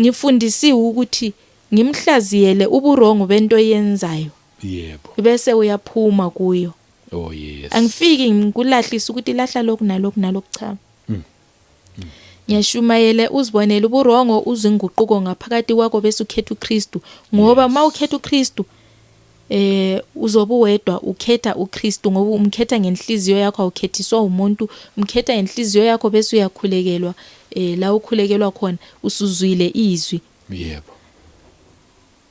S1: ngifundisiwe ukuthi ngimhlaziyele ubu-wrong bento eyenzayo.
S2: Yebo.
S1: Bese uyaphuma kuyo.
S2: Oh yes.
S1: Angifiki ngikulahlisa ukuthi lahla lokhu nalokhu nalokhu, cha. Ngiyashumayela uzibonele ubu-wrong, uzinguquko ngaphakathi kwakho, bese ukhetha uKristu, ngoba mawukhetha uKristu uzobe uwedwa ukhetha uKristu, ngoba umkhetha ngenhliziyo yakho, awukhethiswa umuntu, umkhetha ngenhliziyo yakho, bese uyakhulekelwa la ukhulekelwa khona usuzwile izwi.
S2: Yebo.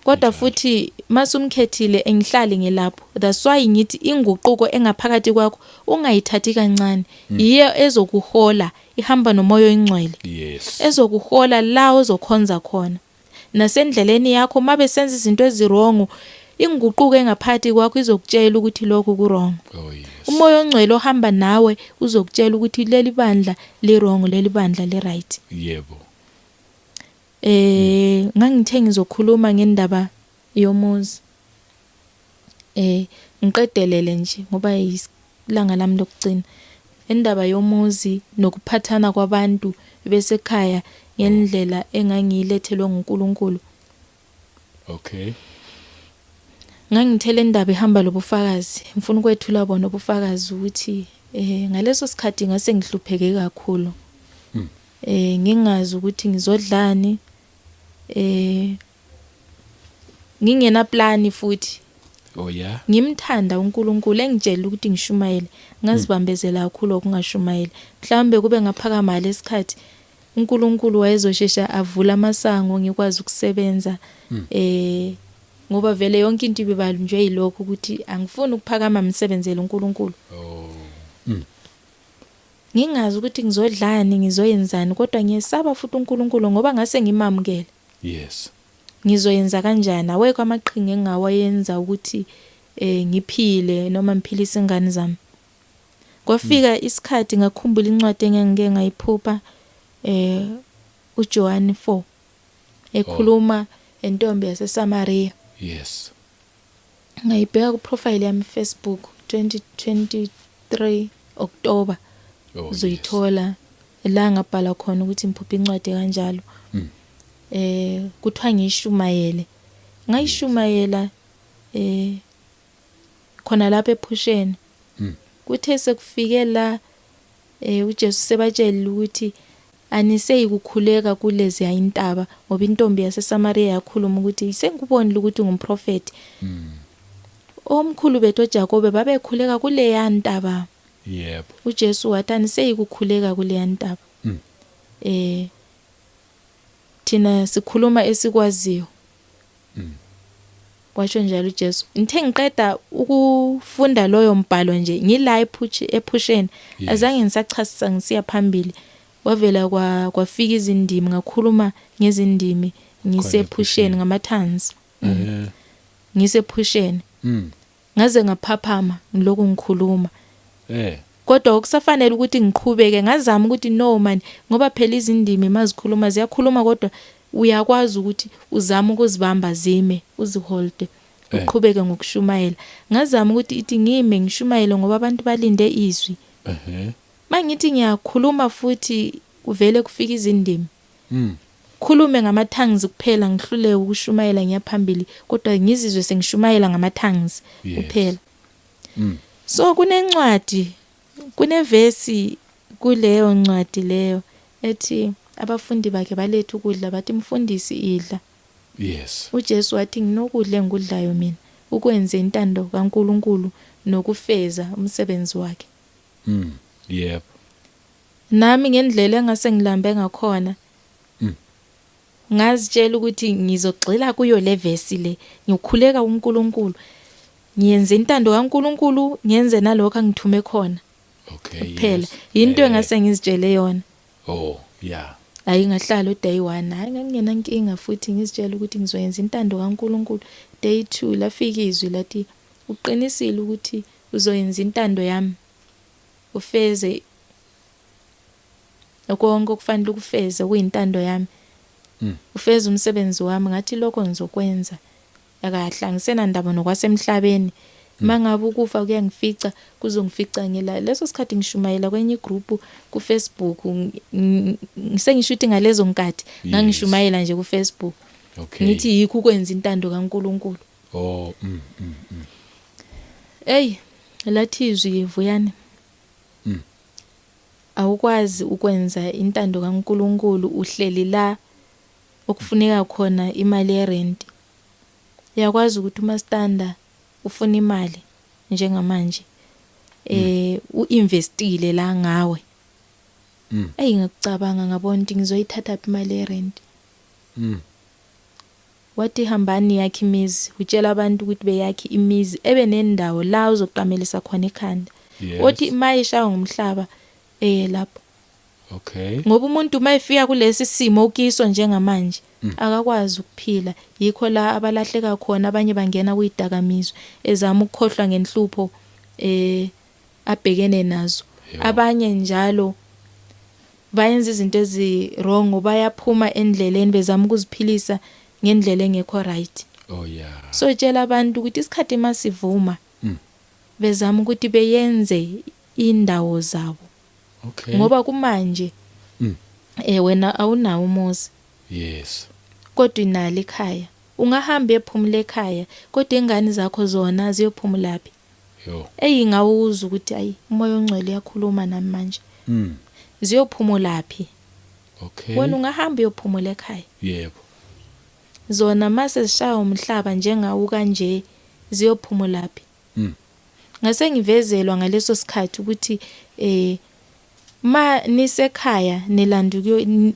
S1: Kodwa futhi masumkhethile engihlali ngelapho. That's why ngithi inguquko engaphakathi kwakho ungayithathi kancane, yiyo ezokuhola, ihamba nomoya oyingcwele.
S2: Yes.
S1: Ezokuhola la ozokhonza khona. Nasendleleni yakho mabe senza izinto ezi-wrong, inguquko engaphakathi kwakho izokutshela ukuthi lokhu ku-wrong.
S2: Oh yes.
S1: Umoya ongcwele ohamba nawe uzokutshela ukuthi leli bandla li wrong, leli bandla li right.
S2: Yebo.
S1: Ngangithe ngizokhuluma ngendaba yomuzi. Ngiqedelele nje ngoba ilanga lami lokugcina. Indaba yomuzi nokuphathana kwabantu besekhaya ngendlela engangiyilethelwe nguNkulunkulu.
S2: Okay.
S1: Ngangithele indaba ihamba lobufakazi, ngifuna ukwethula bona ubufakazi ukuthi ngaleso sikhathi ngase ngihlupheke kakhulu. Ngingazi ukuthi ngizodlani, ngingena plan futhi.
S2: Oh yeah.
S1: Ngimthanda uNkulunkulu engitshela ukuthi ngishumayele, ngazibambezela kakhulu ukungashumayeli. Mhlawumbe kube ngaphakama lesikhathi uNkulunkulu wayezoshesha avula amasango ngikwazi ukusebenza, ngoba vele yonke into ibibalunjwe yilokho ukuthi angifuni ukuphakama ngisebenzele uNkulunkulu.
S2: Oh.
S1: Ngingazi ukuthi ngizodlani, ngizoyenzani, kodwa ngiyesaba futhi uNkulunkulu ngoba ngase ngimamukele.
S2: Yes.
S1: Ngizoyenza kanjani? Awekho amaqhinga engawayenza ukuthi ngiphile noma ngiphilise ingane zami. Kwafika isikhathi ngakhumbula incwadi engangike ngayiphupha, uJohn 4 ekhuluma entombi yaseSamaria.
S2: Yes.
S1: Ngayibheka ku profile yami Facebook 2023 October.
S2: Oh, yes.
S1: Uzoyithola la ngabhala khona ukuthi ngiphupha incwadi kanjalo. Kuthiwa ngishumayele. Ngayishumayela khona lapha ephusheni. Kuthe sekufike la uJesu sebatshela ukuthi aniseyi kukhuleka kulezi intaba, ngoba intombi yaseSamaria yakhuluma ukuthi sengikubonile ukuthi ungumprofeti. Omkhulu bethu oJakobe babekhuleka kuleya ntaba.
S2: Yebo.
S1: uJesu wathi aniseyi kukhuleka kuleya ntaba. Thina sikhuluma esikwaziyo. Washo njalo uJesu. Ngithe ngiqeda ukufunda loyo mbhalo nje ngila ephusheni, azange ngisachasisa ngisiya phambili. Wavela kwafika izindimi, ngakhuluma ngezindimi ngisephusheni ngama-tongues. Ngisephusheni. Ngaze ngaphaphama ngiloku ngikhuluma. Kodwa okusafanele ukuthi ngiqhubeke, ngazama ukuthi no man, ngoba phela izindimi mazikhuluma ziyakhuluma, kodwa uyakwazi ukuthi uzame ukuzibamba zime, uziholde, uqhubeke ngokushumayela. Ngazama ukuthi ithi ngime ngishumayele ngoba abantu balinde izwi. Mangithi ngiyakhuluma futhi kuvele kufika izindimi. Khulume ngama-tongues kuphela, ngihluleke ukushumayela ngiyaphambili, kodwa ngizizwe sengishumayela ngama-tongues kuphela. So kunencwadi, kunevesi kuleyo ncwadi leyo ethi abafundi bakhe baletha ukudla, bathi mfundisi idla.
S2: Yes.
S1: uJesu wathi nginokudla engikudlayo mina, ukwenze intando kaNkuluNkulu nokufeza umsebenzi wakhe.
S2: Yebo.
S1: Nami ngendlela engase ngilambe ngakhona, ngazitshela ukuthi ngizogxila kuyo le verse le, ngikhuleka uNkulunkulu, ngiyenze intando kaNkulunkulu, ngenze nalokho angithume khona.
S2: Okay.
S1: Kuphela into engase ngizitshele yona.
S2: Oh, yeah.
S1: Hayi ngahlala uday 1, hayi ngangingena nkinga futhi ngizitshela ukuthi ngizoyenza intando kaNkulunkulu. Day 2 lafika izwi lathi uqinisile ukuthi uzoyenza intando yami, ufeze konke okufanele ukufeze kuyintando yami. Ufeze umsebenzi wami. Ngathi lokho ngizokwenza kahle, angisenandaba nokwasemhlabeni. Mangabe ukufa kuyangifica, kuzongifica ngila. Leso sikhathi ngishumayela kwenye igroup ku Facebook, ngisengisho ukuthi ngalezo nkathi ngangishumayela nje ku Facebook.
S2: Okay.
S1: Ngithi yikho ukwenza intando kaNkuluNkulu.
S2: Oh.
S1: Hey, lathi izwi Vuyani. Awukwazi ukwenza intando kaNkuluNkulu uhleli la okufuneka khona imali yerent. Uyakwazi ukuthi umastanda ufuna imali njengamanje. Uinvestile la ngawe. Ey ngikucabanga ngabona ukuthi ngizoyithatha phi imali yerent. Wathi hambani yakhe imizi, utshela abantu ukuthi beyakhe imizi ebe nendawo la uzoqamelisa khona ikhanda. Othi mayishaya ngomhlaba lapho.
S2: Okay.
S1: Ngoba umuntu mayifika kulesi simo ukiso njengamanje akakwazi ukuphila, yikho la abalahleka khona, abanye bangena kuyidakamizwa ezama ukukhohlwa ngenhlupho abhekene nazo. Abanye njalo bayenza izinto ezi wrong, bayaphuma endleleni bezama ukuziphilisa ngendlela engekho right.
S2: Oh yeah.
S1: So tshela abantu ukuthi isikhathi masivuma bezama ukuthi beyenze indawo zabo.
S2: Okay.
S1: Ngoba kumanje wena awunawo umuzi.
S2: Yes.
S1: Kodwa inalo ikhaya. Ungahamba ephumula ekhaya kodwa ingane zakho zona ziyophumulaphi?
S2: Yo.
S1: Eyi ngawuzwa ukuthi ayi umoya ongcwele uyakhuluma nami manje. Ziyophumulaphi?
S2: Okay.
S1: Wena ungahamba uyophumula ekhaya.
S2: Yebo.
S1: Zona mase zishaya umhlaba njengawo kanje ziyophumulaphi? Ngase ngivezelwa ngaleso sikhathi ukuthi ma nisekhaya nilandukuyo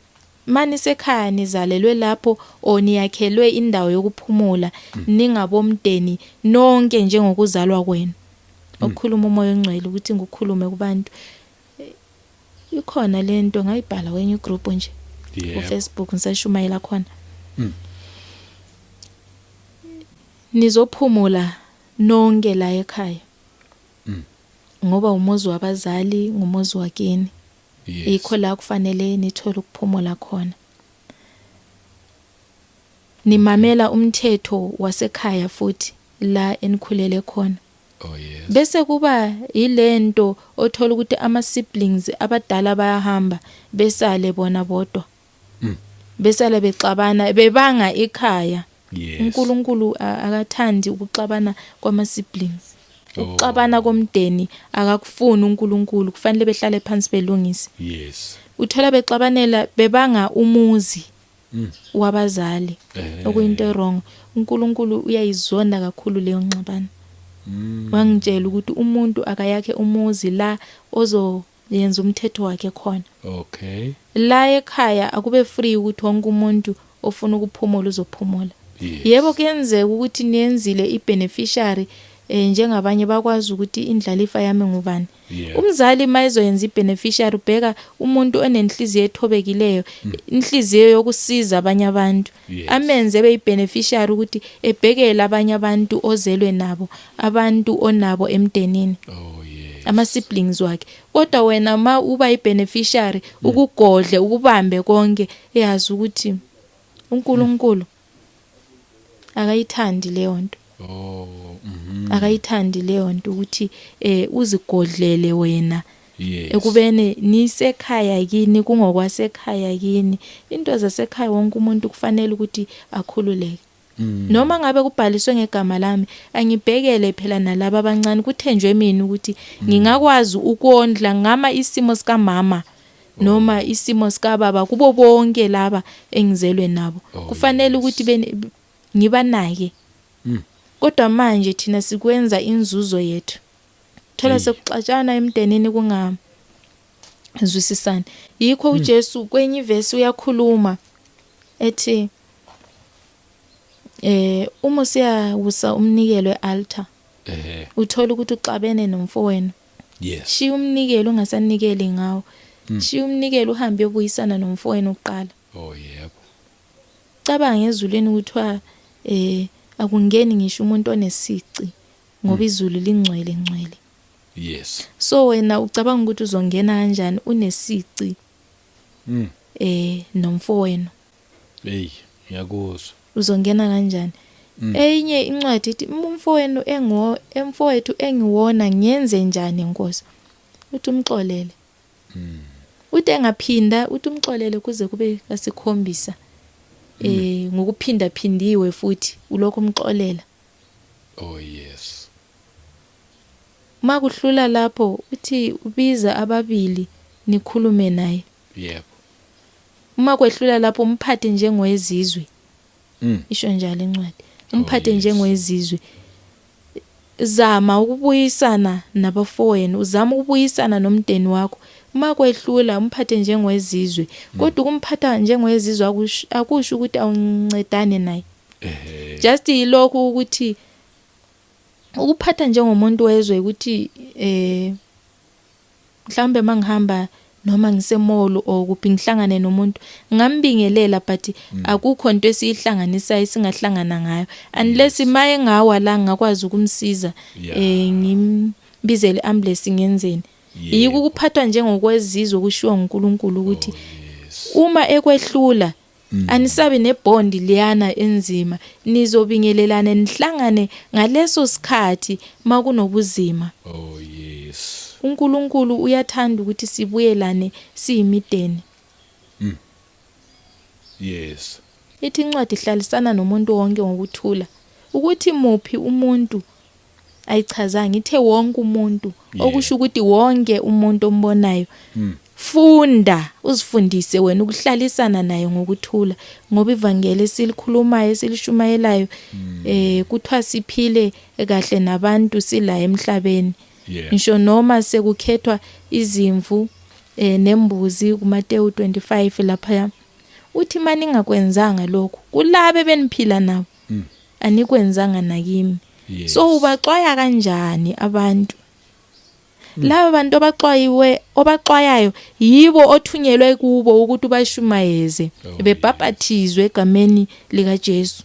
S1: ma nisekhaya nizalelwe lapho o niyakhelwe indawo yokuphumula ningabomdeni nonke njengokuzalwa kwenu. Okukhuluma umoya ongcwele ukuthi ngikukhulume kubantu. Ikhona lento ngayibhala kwenye igroup nje ku Facebook ngisashumayela khona. Nizophumula nonke la ekhaya. Ngoba umuzi wabazali ngumuzi wakini. Yikho la kufanele nithole ukuphumula khona. Nimamela umthetho wasekhaya futhi la enikhulele khona.
S2: Oh yes.
S1: Bese kuba yilento othola ukuthi ama siblings abadala bayahamba besale bona bodwa. Besale bexabana bebanga ikhaya.
S2: Yes.
S1: uNkulunkulu akathandi ukuxabana kwama siblings.
S2: Oh.
S1: Ukuxabana komndeni akakufuni uNkulunkulu, kufanele behlale phansi belungise.
S2: Yes.
S1: Uthola bexabanela bebanga umuzi wabazali okuyinto wrong. uNkulunkulu uyayizonda kakhulu leyo nxabano. Wangitshela ukuthi umuntu akayakhe umuzi la ozoyenza umthetho wakhe khona.
S2: Okay.
S1: La ekhaya akube free ukuthi wonke umuntu ofuna ukuphumula uzophumula.
S2: Yes.
S1: Yebo kuyenzeka ukuthi niyenzile ibeneficiary njengabanye bakwazi ukuthi indlalifa yami ngubani.
S2: Yeah.
S1: Umzali mayezoyenza ibeneficiary ubheka umuntu onenhliziyo ethobekileyo, inhliziyo yokusiza abanye abantu.
S2: Yes.
S1: Amenze ebe ibeneficiary ukuthi ebhekele abanye abantu ozelwe nabo, abantu onabo emndenini.
S2: Oh yes.
S1: Ama siblings wakhe. Kodwa wena ma uba ibeneficiary ukugodle ukubambe konke eyazi ukuthi uNkulunkulu akayithandi leyo nto.
S2: Oh.
S1: Akayithandi leyo nto ukuthi uzigodlele wena.
S2: Yes.
S1: Ekubeni nisekhaya kini kungokwasekhaya kini. Into zasekhaya wonke umuntu kufanele ukuthi akhululeke. Noma ngabe kubhaliswe ngegama lami angibhekele phela nalabo abancane kuthenjwe mina ukuthi ngingakwazi ukondla ngama isimo sika mama noma isimo sika baba kubo bonke laba engizelwe nabo.
S2: Oh,
S1: Kufanele
S2: yes.
S1: ukuthi ngibanake. Kodwa manje thina sikwenza inzuzo yethu. Thola sekuxatshana emndenini kungazwisisani. Yikho uJesu kwenye ivesi uyakhuluma ethi uma usiyawusa umnikelo ealtar uthola ukuthi uxabene nomfowenu.
S2: Yes.
S1: Shiya umnikelo ungasanikeli ngawo. Shiya umnikelo uhambe uyobuyisana nomfowenu kuqala.
S2: Oh yebo.
S1: Cabanga ezulwini kuthiwa akungeni ngisho umuntu onesici ngoba izulu lingcwele ngcwele.
S2: Yes.
S1: So wena ucabanga ukuthi uzongena kanjani unesici nomfowenu?
S2: Hey, ngiyakuzwa.
S1: Uzongena kanjani? Eyinye incwadi ithi umfowenu emfowethu engiwona ngenze njani Nkosi? Uthi umxolele. Uthi engaphinda uthi umxolele kuze kube kasikhombisa. Ngokuphinda phindiwe futhi ulokhu umxolela.
S2: Oh yes.
S1: Makuhlula lapho uthi ubiza ababili nikhulume naye.
S2: Yebo.
S1: Uma kwehlula lapho umphathe njengowezizwe. Isho njalo incwadi. Umphathe
S2: Oh, yes.
S1: njengowezizwe. Zama ukubuyisana nabafowenu, uzama ukubuyisana nomndeni wakho. Uma kwehlula umphathe njengowezizwe. Kodwa ukumphatha njengowezizwe akusho ukuthi awuncedane naye. Just yilokhu ukuthi ukuphatha njengomuntu wezwe ukuthi mhlambe mangihamba noma ngisemall or kuphi ngihlangane nomuntu ngambingelela but akukho into esihlanganisayo singahlangana ngayo unless maye ngawa la ngakwazi ukumsiza ngimbizele ambulance ngenzeni. Yiko ukuphathwa njengokwezizwe kushiwo uNkulunkulu ukuthi uma ekwehlula anisabi nebond liyana enzima, nizobingelelana nihlangane ngaleso sikhathi makunobuzima.
S2: Oh yes.
S1: uNkulunkulu uyathanda ukuthi sibuyelane siyimideni.
S2: Yes.
S1: Ithi incwadi ihlalisana nomuntu wonke ngokuthula. Ukuthi muphi umuntu ayichazanga, ithe wonke umuntu, okusho ukuthi wonke umuntu ombonayo. Funda uzifundise wena ukuhlalisana naye ngokuthula, ngoba ivangeli esilikhulumayo esilishumayelayo kuthiwa siphile kahle nabantu sila emhlabeni. Ngisho noma sekukhethwa izimvu nembuzi kuMateyu 25 lapha, uthi maningakwenzanga lokho kulabe beniphila nabo, anikwenzanga nakimi. So ubaxwaya kanjani abantu? Laba bantu abaxwayiwe, obaxwayayo yibo othunyelwe kubo ukuthi ubashumayeze, bebhaphathizwe egameni lika Jesu.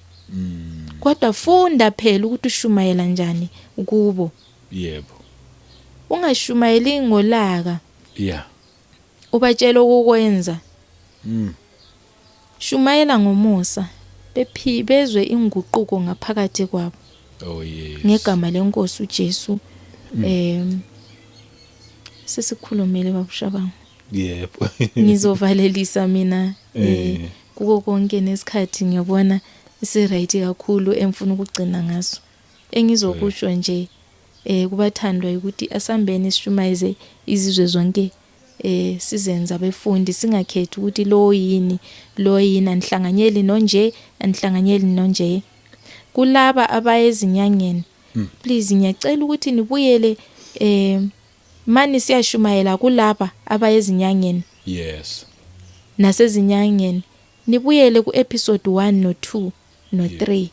S1: Kodwa funda phela ukuthi ushumayela njani kubo. Ungashumayeli ngolaka. Ubatshela ukukwenza. Shumayela ngomusa, bephi bezwe inguquko ngaphakathi kwabo.
S2: Oh yes.
S1: Ngegama lenkosi uJesu. Sesikhulumile babushabangu. Ngizovalelisa mina kuko konke nesikhathi ngiyabona isi right kakhulu emfuna ukugcina ngaso. Engizokusho nje kubathandwa ukuthi asambeni sishumayeze izizwe zonke, sizenza abefundi, singakhethi ukuthi lo yini lo yini, anihlanganyeli nonje, anihlanganyeli nonje. Kulaba abaya ezinyangeni, please ngiyacela ukuthi nibuyele mani siyashumayela kulaba abaya ezinyangeni. Nasezinyangeni nibuyele ku episode 1 no 2 no 3.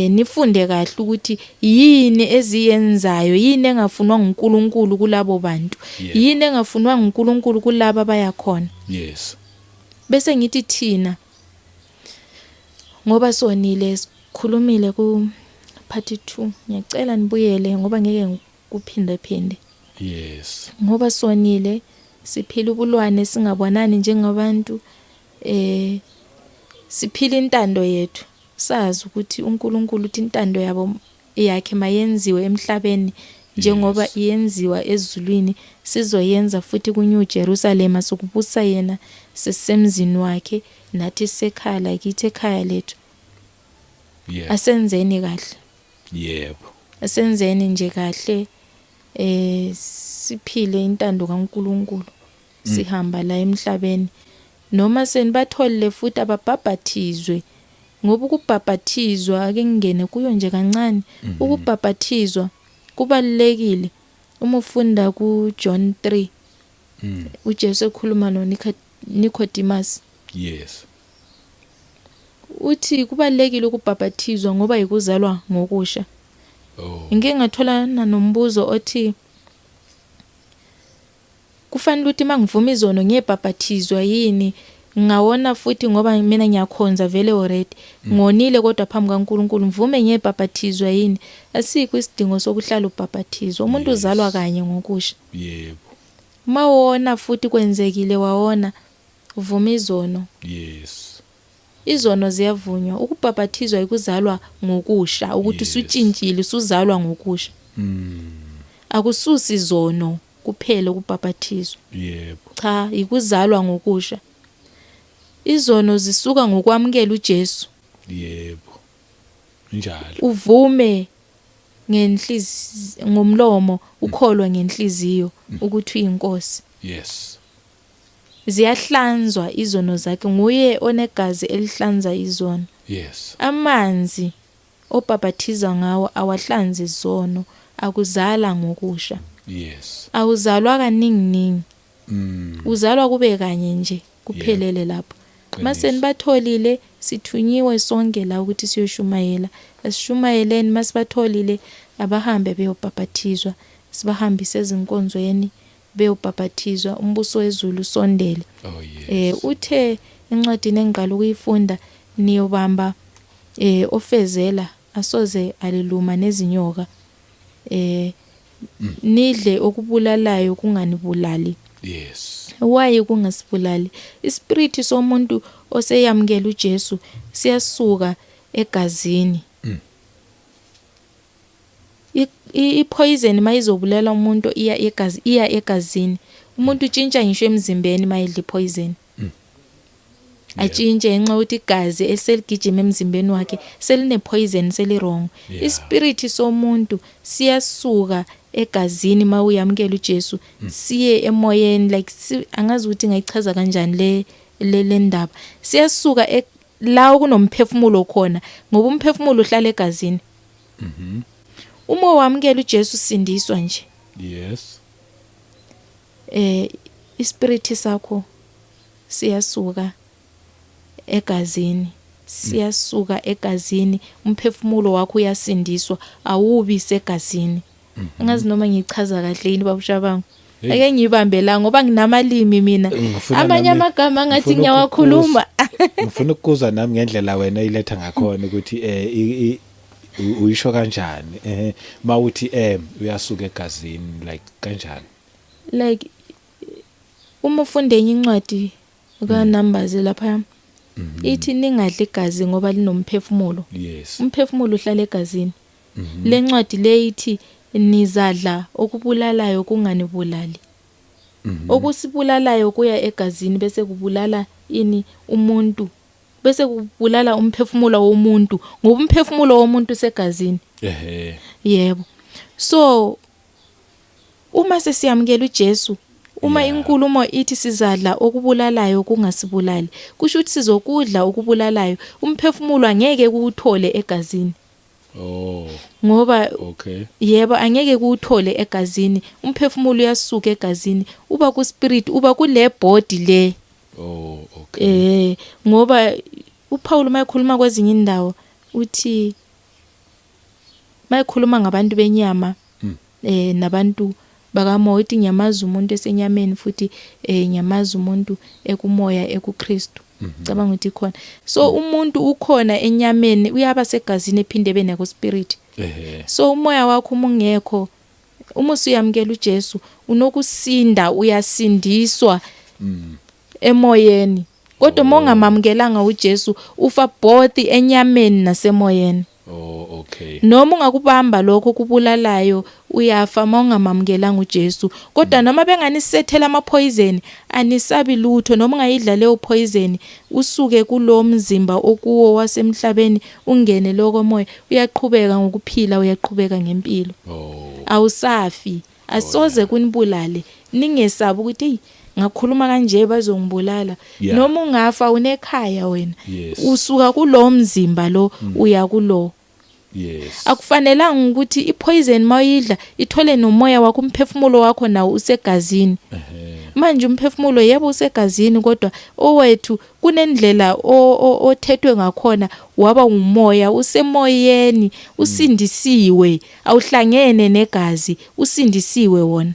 S1: Nifunde kahle ukuthi yini eziyenzayo, yini engafunwa nguNkulunkulu kulabo bantu, yini engafunwa nguNkulunkulu kulaba abaya khona. Bese ngithi thina ngoba sonile, sikhulumile ku part 2, ngiyacela nibuyele ngoba ngeke ngikuphinde phinde. Ngoba sonile, siphila ubulwane singabonani njengabantu, siphila intando yethu, sazi ukuthi uNkulunkulu uthi intando yabo yakhe mayenziwe emhlabeni njengoba iyenziwa ezulwini, sizoyenza futhi ku New Jerusalem, sokubusa yena sisemzini wakhe, nathi sekhaya lakithi, ekhaya lethu. Asenzeni kahle. Asenzeni nje kahle, siphile intando kaNkulunkulu. Sihamba la emhlabeni noma senibatholile futhi ababhabhathizwe, ngoba ukubhabhathizwa, ake ngingene kuyo nje kancane, ukubhabhathizwa kubalulekile. Uma ufunda ku John 3, uJesu ekhuluma no Nicodemus. Uthi kubalulekile ukubhabhathizwa ngoba yikuzalwa ngokusha. Ngike ngatholana nombuzo othi kufanele ukuthi mangivuma izono ngiyebhabhathizwa yini, ngawona futhi ngoba mina ngiyakhonza vele already, ngonile kodwa phambi kaNkuluNkulu, ngivume ngiyebhabhathizwa yini? Asikho isidingo sokuhlala ubhabhathizwa, umuntu uzalwa kanye ngokusha. Mawona futhi kwenzekile wawona, vuma izono. Izono ziyavunywa. Ukubhabhathizwa ikuzalwa ngokusha, ukuthi usutshintshile, usuzalwa ngokusha. Akususi izono kuphela ukubhabhathizwa. Cha, ikuzalwa ngokusha. Izono zisuka ngokwamukela uJesu.
S2: Njalo.
S1: Uvume ngenhliziyo, ngomlomo, ukholwe ngenhliziyo ukuthi uyinkosi. Ziyahlanzwa izono zakhe, nguye onegazi elihlanza izono. Amanzi obhabhathiza ngawo awahlanzi izono, akuzala ngokusha. Awuzalwa kaningi ningi. Uzalwa kube kanye nje kuphelele lapho. Mase nibatholile, sithunyiwe sonke la ukuthi siyoshumayela. Asishumayeleni, masibatholile abahambe beyobhabhathizwa, sibahambise ezinkonzweni beyobhabhathizwa, umbuso wezulu usondele. Uthe encwadini engiqala ukuyifunda, niyobamba ofezela asoze aliluma nezinyoka. Nidle okubulalayo kunganibulali. Why kungasibulali? Ispirit somuntu oseyamukela uJesu siyasuka egazini. I-poison mayizobulala umuntu iya egazi, iya egazini. Umuntu utshintsha ngisho emzimbeni mayidla ipoison. Atshintshe ngenxa yokuthi igazi eseligijima emzimbeni wakhe seline poison, seli wrong. Ispirit somuntu siyasuka egazini mawuyamkela uJesu, siye emoyeni. Like angazi ukuthi ngayichaza kanjani le ndaba. Siyasuka la kunomphefumulo khona, ngoba umphefumulo uhlala egazini. Uma wamkela uJesu, sindiswa nje, ispirit sakho siyasuka egazini, siyasuka egazini. Umphefumulo wakho uyasindiswa, awubi segazini. Angazi noma ngichaza kahle yini, babushabangu.
S2: Hey.
S1: Ake ngibambe la ngoba nginamalimi mina.
S2: Ngifuna
S1: Amanye amagama ngathi
S2: ngifuna
S1: ngiyawakhuluma.
S2: Ngifuna ukukuza nami ngendlela wena oyiletha ngakhona ukuthi uyisho kanjani mawuthi uyasuka egazini, like kanjani?
S1: Like uma ufunda enye incwadi ka Numbers lapha, ithi ningadli igazi ngoba linomphefumulo. Umphefumulo uhlala egazini. Lencwadi le ithi nizadla okubulalayo kunganibulali. Okusibulalayo kuya egazini bese kubulala ini umuntu, bese kubulala umphefumulo womuntu, ngoba umphefumulo womuntu usegazini. Yebo, so uma sesiyamukela uJesu, uma inkulumo ithi sizadla okubulalayo kungasibulali, kusho ukuthi sizokudla okubulalayo, umphefumulo angeke kuwuthole egazini. Ngoba yebo, angeke kuwuthole egazini. Umphefumulo uyasuka egazini, uba ku spirit, uba kule body le. Ngoba uPaul mayekhuluma kwezinye indawo uthi, mayekhuluma ngabantu benyama nabantu bakamoya, uthi ngiyamazi umuntu esenyameni futhi ngiyamazi umuntu ekumoya ekuKristu. Cabanga ukuthi khona, so umuntu ukhona enyameni, uyaba segazini, ephinde ebe neku spirit. So umoya wakho uma ungekho, uma usuyamkela uJesu, unokusinda, uyasindiswa emoyeni, kodwa uma ungamamukelanga uJesu, ufa both enyameni nasemoyeni.
S2: Oh, okay.
S1: Noma ungakubamba lokho kubulalayo, uyafa uma ungamamukelanga uJesu. Kodwa noma benganisethela ama poison, anisabi lutho. Noma ungayidla leyo poison, usuke kulo mzimba okuwo wasemhlabeni ungene lokho moya, uyaqhubeka ngokuphila, uyaqhubeka ngempilo. Awusafi, asoze kunibulale. Ningesabi ukuthi hey, ngakhuluma kanje bazongibulala. Noma ungafa, unekhaya wena. Usuka kulo mzimba lo, uya kulo. Akufanelanga ukuthi ipoison mawuyidla ithole nomoya wakho, umphefumulo wakho nawo usegazini. Manje umphefumulo, yebo, usegazini, kodwa owethu kunendlela othethwe ngakhona waba umoya, usemoyeni, usindisiwe, awuhlangene negazi, usindisiwe wona.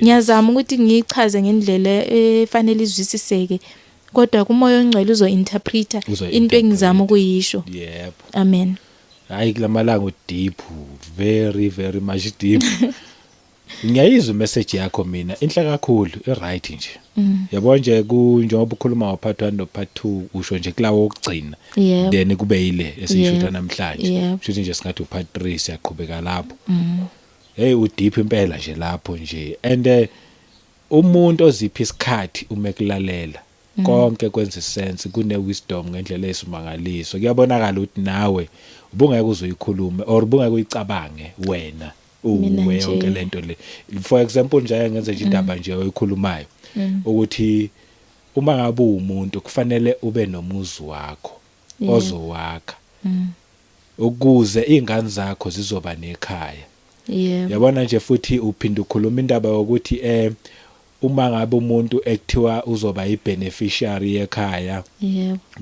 S1: Ngiyazama ukuthi ngiyichaze ngendlela efanele izwisiseke, kodwa kumoya ongcwele uzo-interpreta into engizama ukuyisho. Amen.
S2: Hayi, kulamalanga deep, very very much deep. Ngiyayizwa message yakho mina, inhle kakhulu, i right nje. Yabo nje, ku njengoba ukhuluma ngo part 1 no part 2, usho nje kulawo okugcina. Then kube yile esiyishutha namhlanje. Shuthi nje singathi u part 3, siyaqhubeka lapho. Hey, u deep impela nje lapho nje, and umuntu ozipha isikhathi uma ekulalela, konke kwenza sense, kune wisdom ngendlela eyisimangaliso. Kuyabonakala ukuthi nawe ubungeke uzoyikhulume or ubungeke uyicabange wena
S1: Mina
S2: uwe
S1: nje.
S2: yonke lento le. For example nje, ngenze nje indaba nje oyikhulumayo ukuthi uma ngabe uwumuntu kufanele ube nomuzi wakho ozowakha ukuze izingane zakho zizoba nekhaya. Yabona nje, futhi uphinda ukhuluma indaba yokuthi uma ngabe umuntu ekuthiwa uzoba ibeneficiary yekhaya,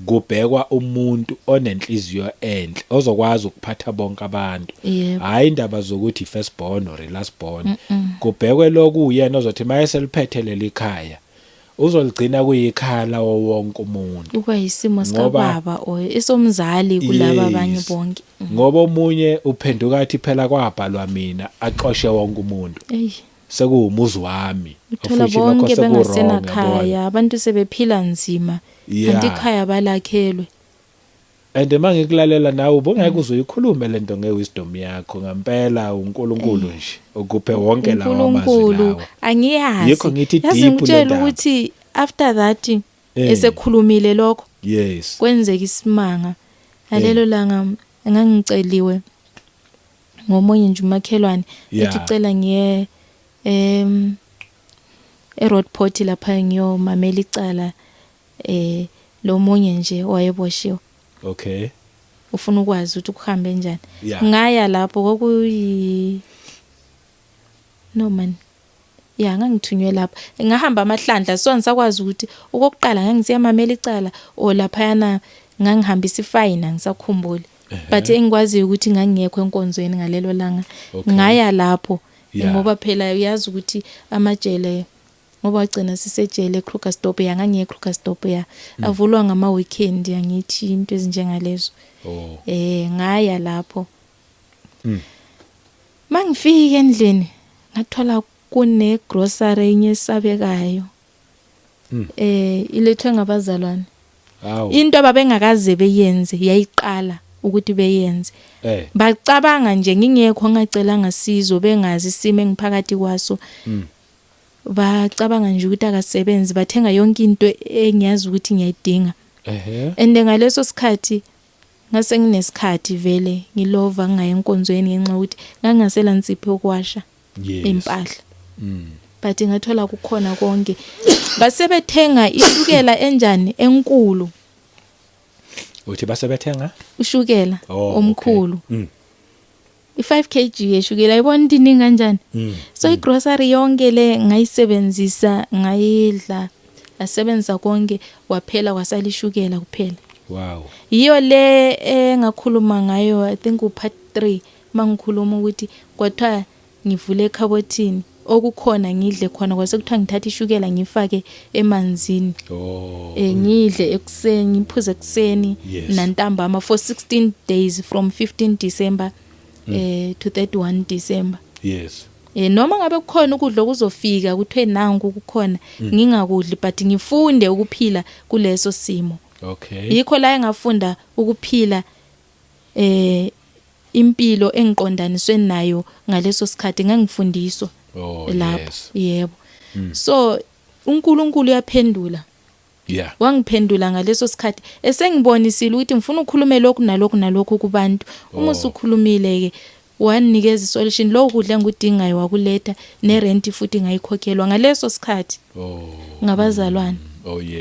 S2: kubhekwa umuntu onenhliziyo enhle ozokwazi ukuphatha bonke abantu. Hayi, indaba zokuthi first born or last born, kubhekwe lokhu uyena ozothi mayeseliphethe leli khaya, uzoligcina kuyikhaya lawo wonke umuntu.
S1: Kuba yisimo sikababa or esomzali kulaba abanye bonke.
S2: Ngoba omunye uphenduka athi phela kwabhalwa mina, axoshe wonke umuntu, sekuwumuzi wami.
S1: Uthola
S2: Of which lokho
S1: bonke
S2: seku-wrong,
S1: bengasenakhaya, abantu sebephila nzima, kanti ikhaya balakhelwe.
S2: And mangikulalela nawe, ubungeke uzoyikhulume lento ngewisdom yakho. Ngempela uNkulunkulu nje ukuphe wonke lawa amazwi
S1: uNkulunkulu
S2: lawa.
S1: Angiyazi.
S2: Yikho ngithi
S1: Yazi
S2: deep le
S1: ngitshela
S2: ndaba.
S1: ukuthi after that esekhulumile lokho.
S2: Yes.
S1: Kwenzeka isimanga ngalelo langa, ngangiceliwe ngomunye nje umakhelwane ethi ucela ngiye eRoadport lapha ngiyomamela icala lomunye nje owayeboshiwe. Ufuna ukwazi ukuthi kuhambe njani. Ngaya lapho, kwakuyi no man, ya, ngangithunywe lapha, ngahamba amahlandla, so angisakwazi ukuthi okokuqala ngangisiyamamela icala or laphayana ngangihambisa ifayina, ngisakhumbuli, but engikwaziyo ukuthi ngangingekho enkonzweni ngalelo langa. Ngaya lapho ngoba phela uyazi ukuthi amajele, ngoba wagcina sisejele eKrugersdorp, ya, ngangiye eKrugersdorp, ya, avulwa ngama weekend, angithi, into ezinjengalezo. Ngaya lapho. Mangifika endlini ngathola kune grocery enye esabekayo. Ilethwe ngabazalwane.
S2: Hawu.
S1: Into ababengakaze beyenze yayiqala ukuthi beyenze. Bacabanga nje ngingekho, ngacelanga sizo, bengazi isimo engiphakathi kwaso. Bacabanga nje ukuthi akasebenzi, bathenga yonke into engiyazi ukuthi ngiyayidinga. And ngaleso sikhathi ngase nginesikhathi vele ngilova ngingaye enkonzweni ngenxa yokuthi ngangingasela nsipho yokuwasha impahla. But ngathola kukhona konke. Base bethenga ishukela enjani enkulu.
S2: Uthi base bethenga?
S1: Ushukela omkhulu. I5 kg yeshukela, ayibona into iningi kanjani. So igrocery yonke le ngayisebenzisa, ngayidla, asebenzisa konke, waphela, kwasala ishukela kuphela. Yiyo le engakhuluma ngayo, I think u-part 3, mangikhuluma ukuthi kwathiwa ngivule ekhabothini okukhona ngidle khona, kwase kuthiwa ngithatha ishukela ngifake emanzini. Ngidle ekuseni, ngiphuze ekuseni nantambama for 16 days, from 15 December to 31 December. Noma ngabe kukhona ukudla okuzofika kuthiwe nanku kukhona, ngingakudli, but ngifunde ukuphila kuleso simo. Yikho la engafunda ukuphila impilo engiqondaniswe nayo ngaleso sikhathi, ngangifundiswa lapho. Yebo. So uNkulunkulu uyaphendula. Wangiphendula ngaleso sikhathi esengibonisile ukuthi ngifuna ukukhulume lokhu nalokhu nalokhu kubantu. Uma usukhulumile ke, wanikeza isolution, lo kudla engikudingayo wakuletha, nerent futhi ngayikhokhelwa ngaleso sikhathi ngabazalwane.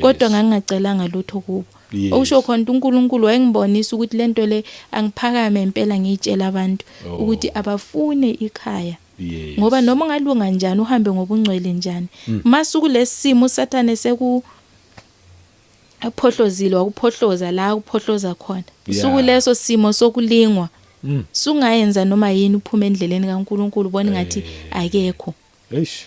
S1: Kodwa ngangingacelanga lutho kubo. Okusho khona ukuthi uNkulunkulu wayengibonisa ukuthi lento le angiphakame impela ngiyitshela abantu ukuthi abafune ikhaya. Ngoba noma ungalunga njani, uhambe ngobungcwele njani, masuku lesimo uSathane seku aphohlozile, wakuphohloza la kuphohloza khona. Usuku leso simo sokulingwa. Sungayenza noma yini uphume endleleni kaNkuluNkulu, ubone ngathi akekho.
S2: Eish.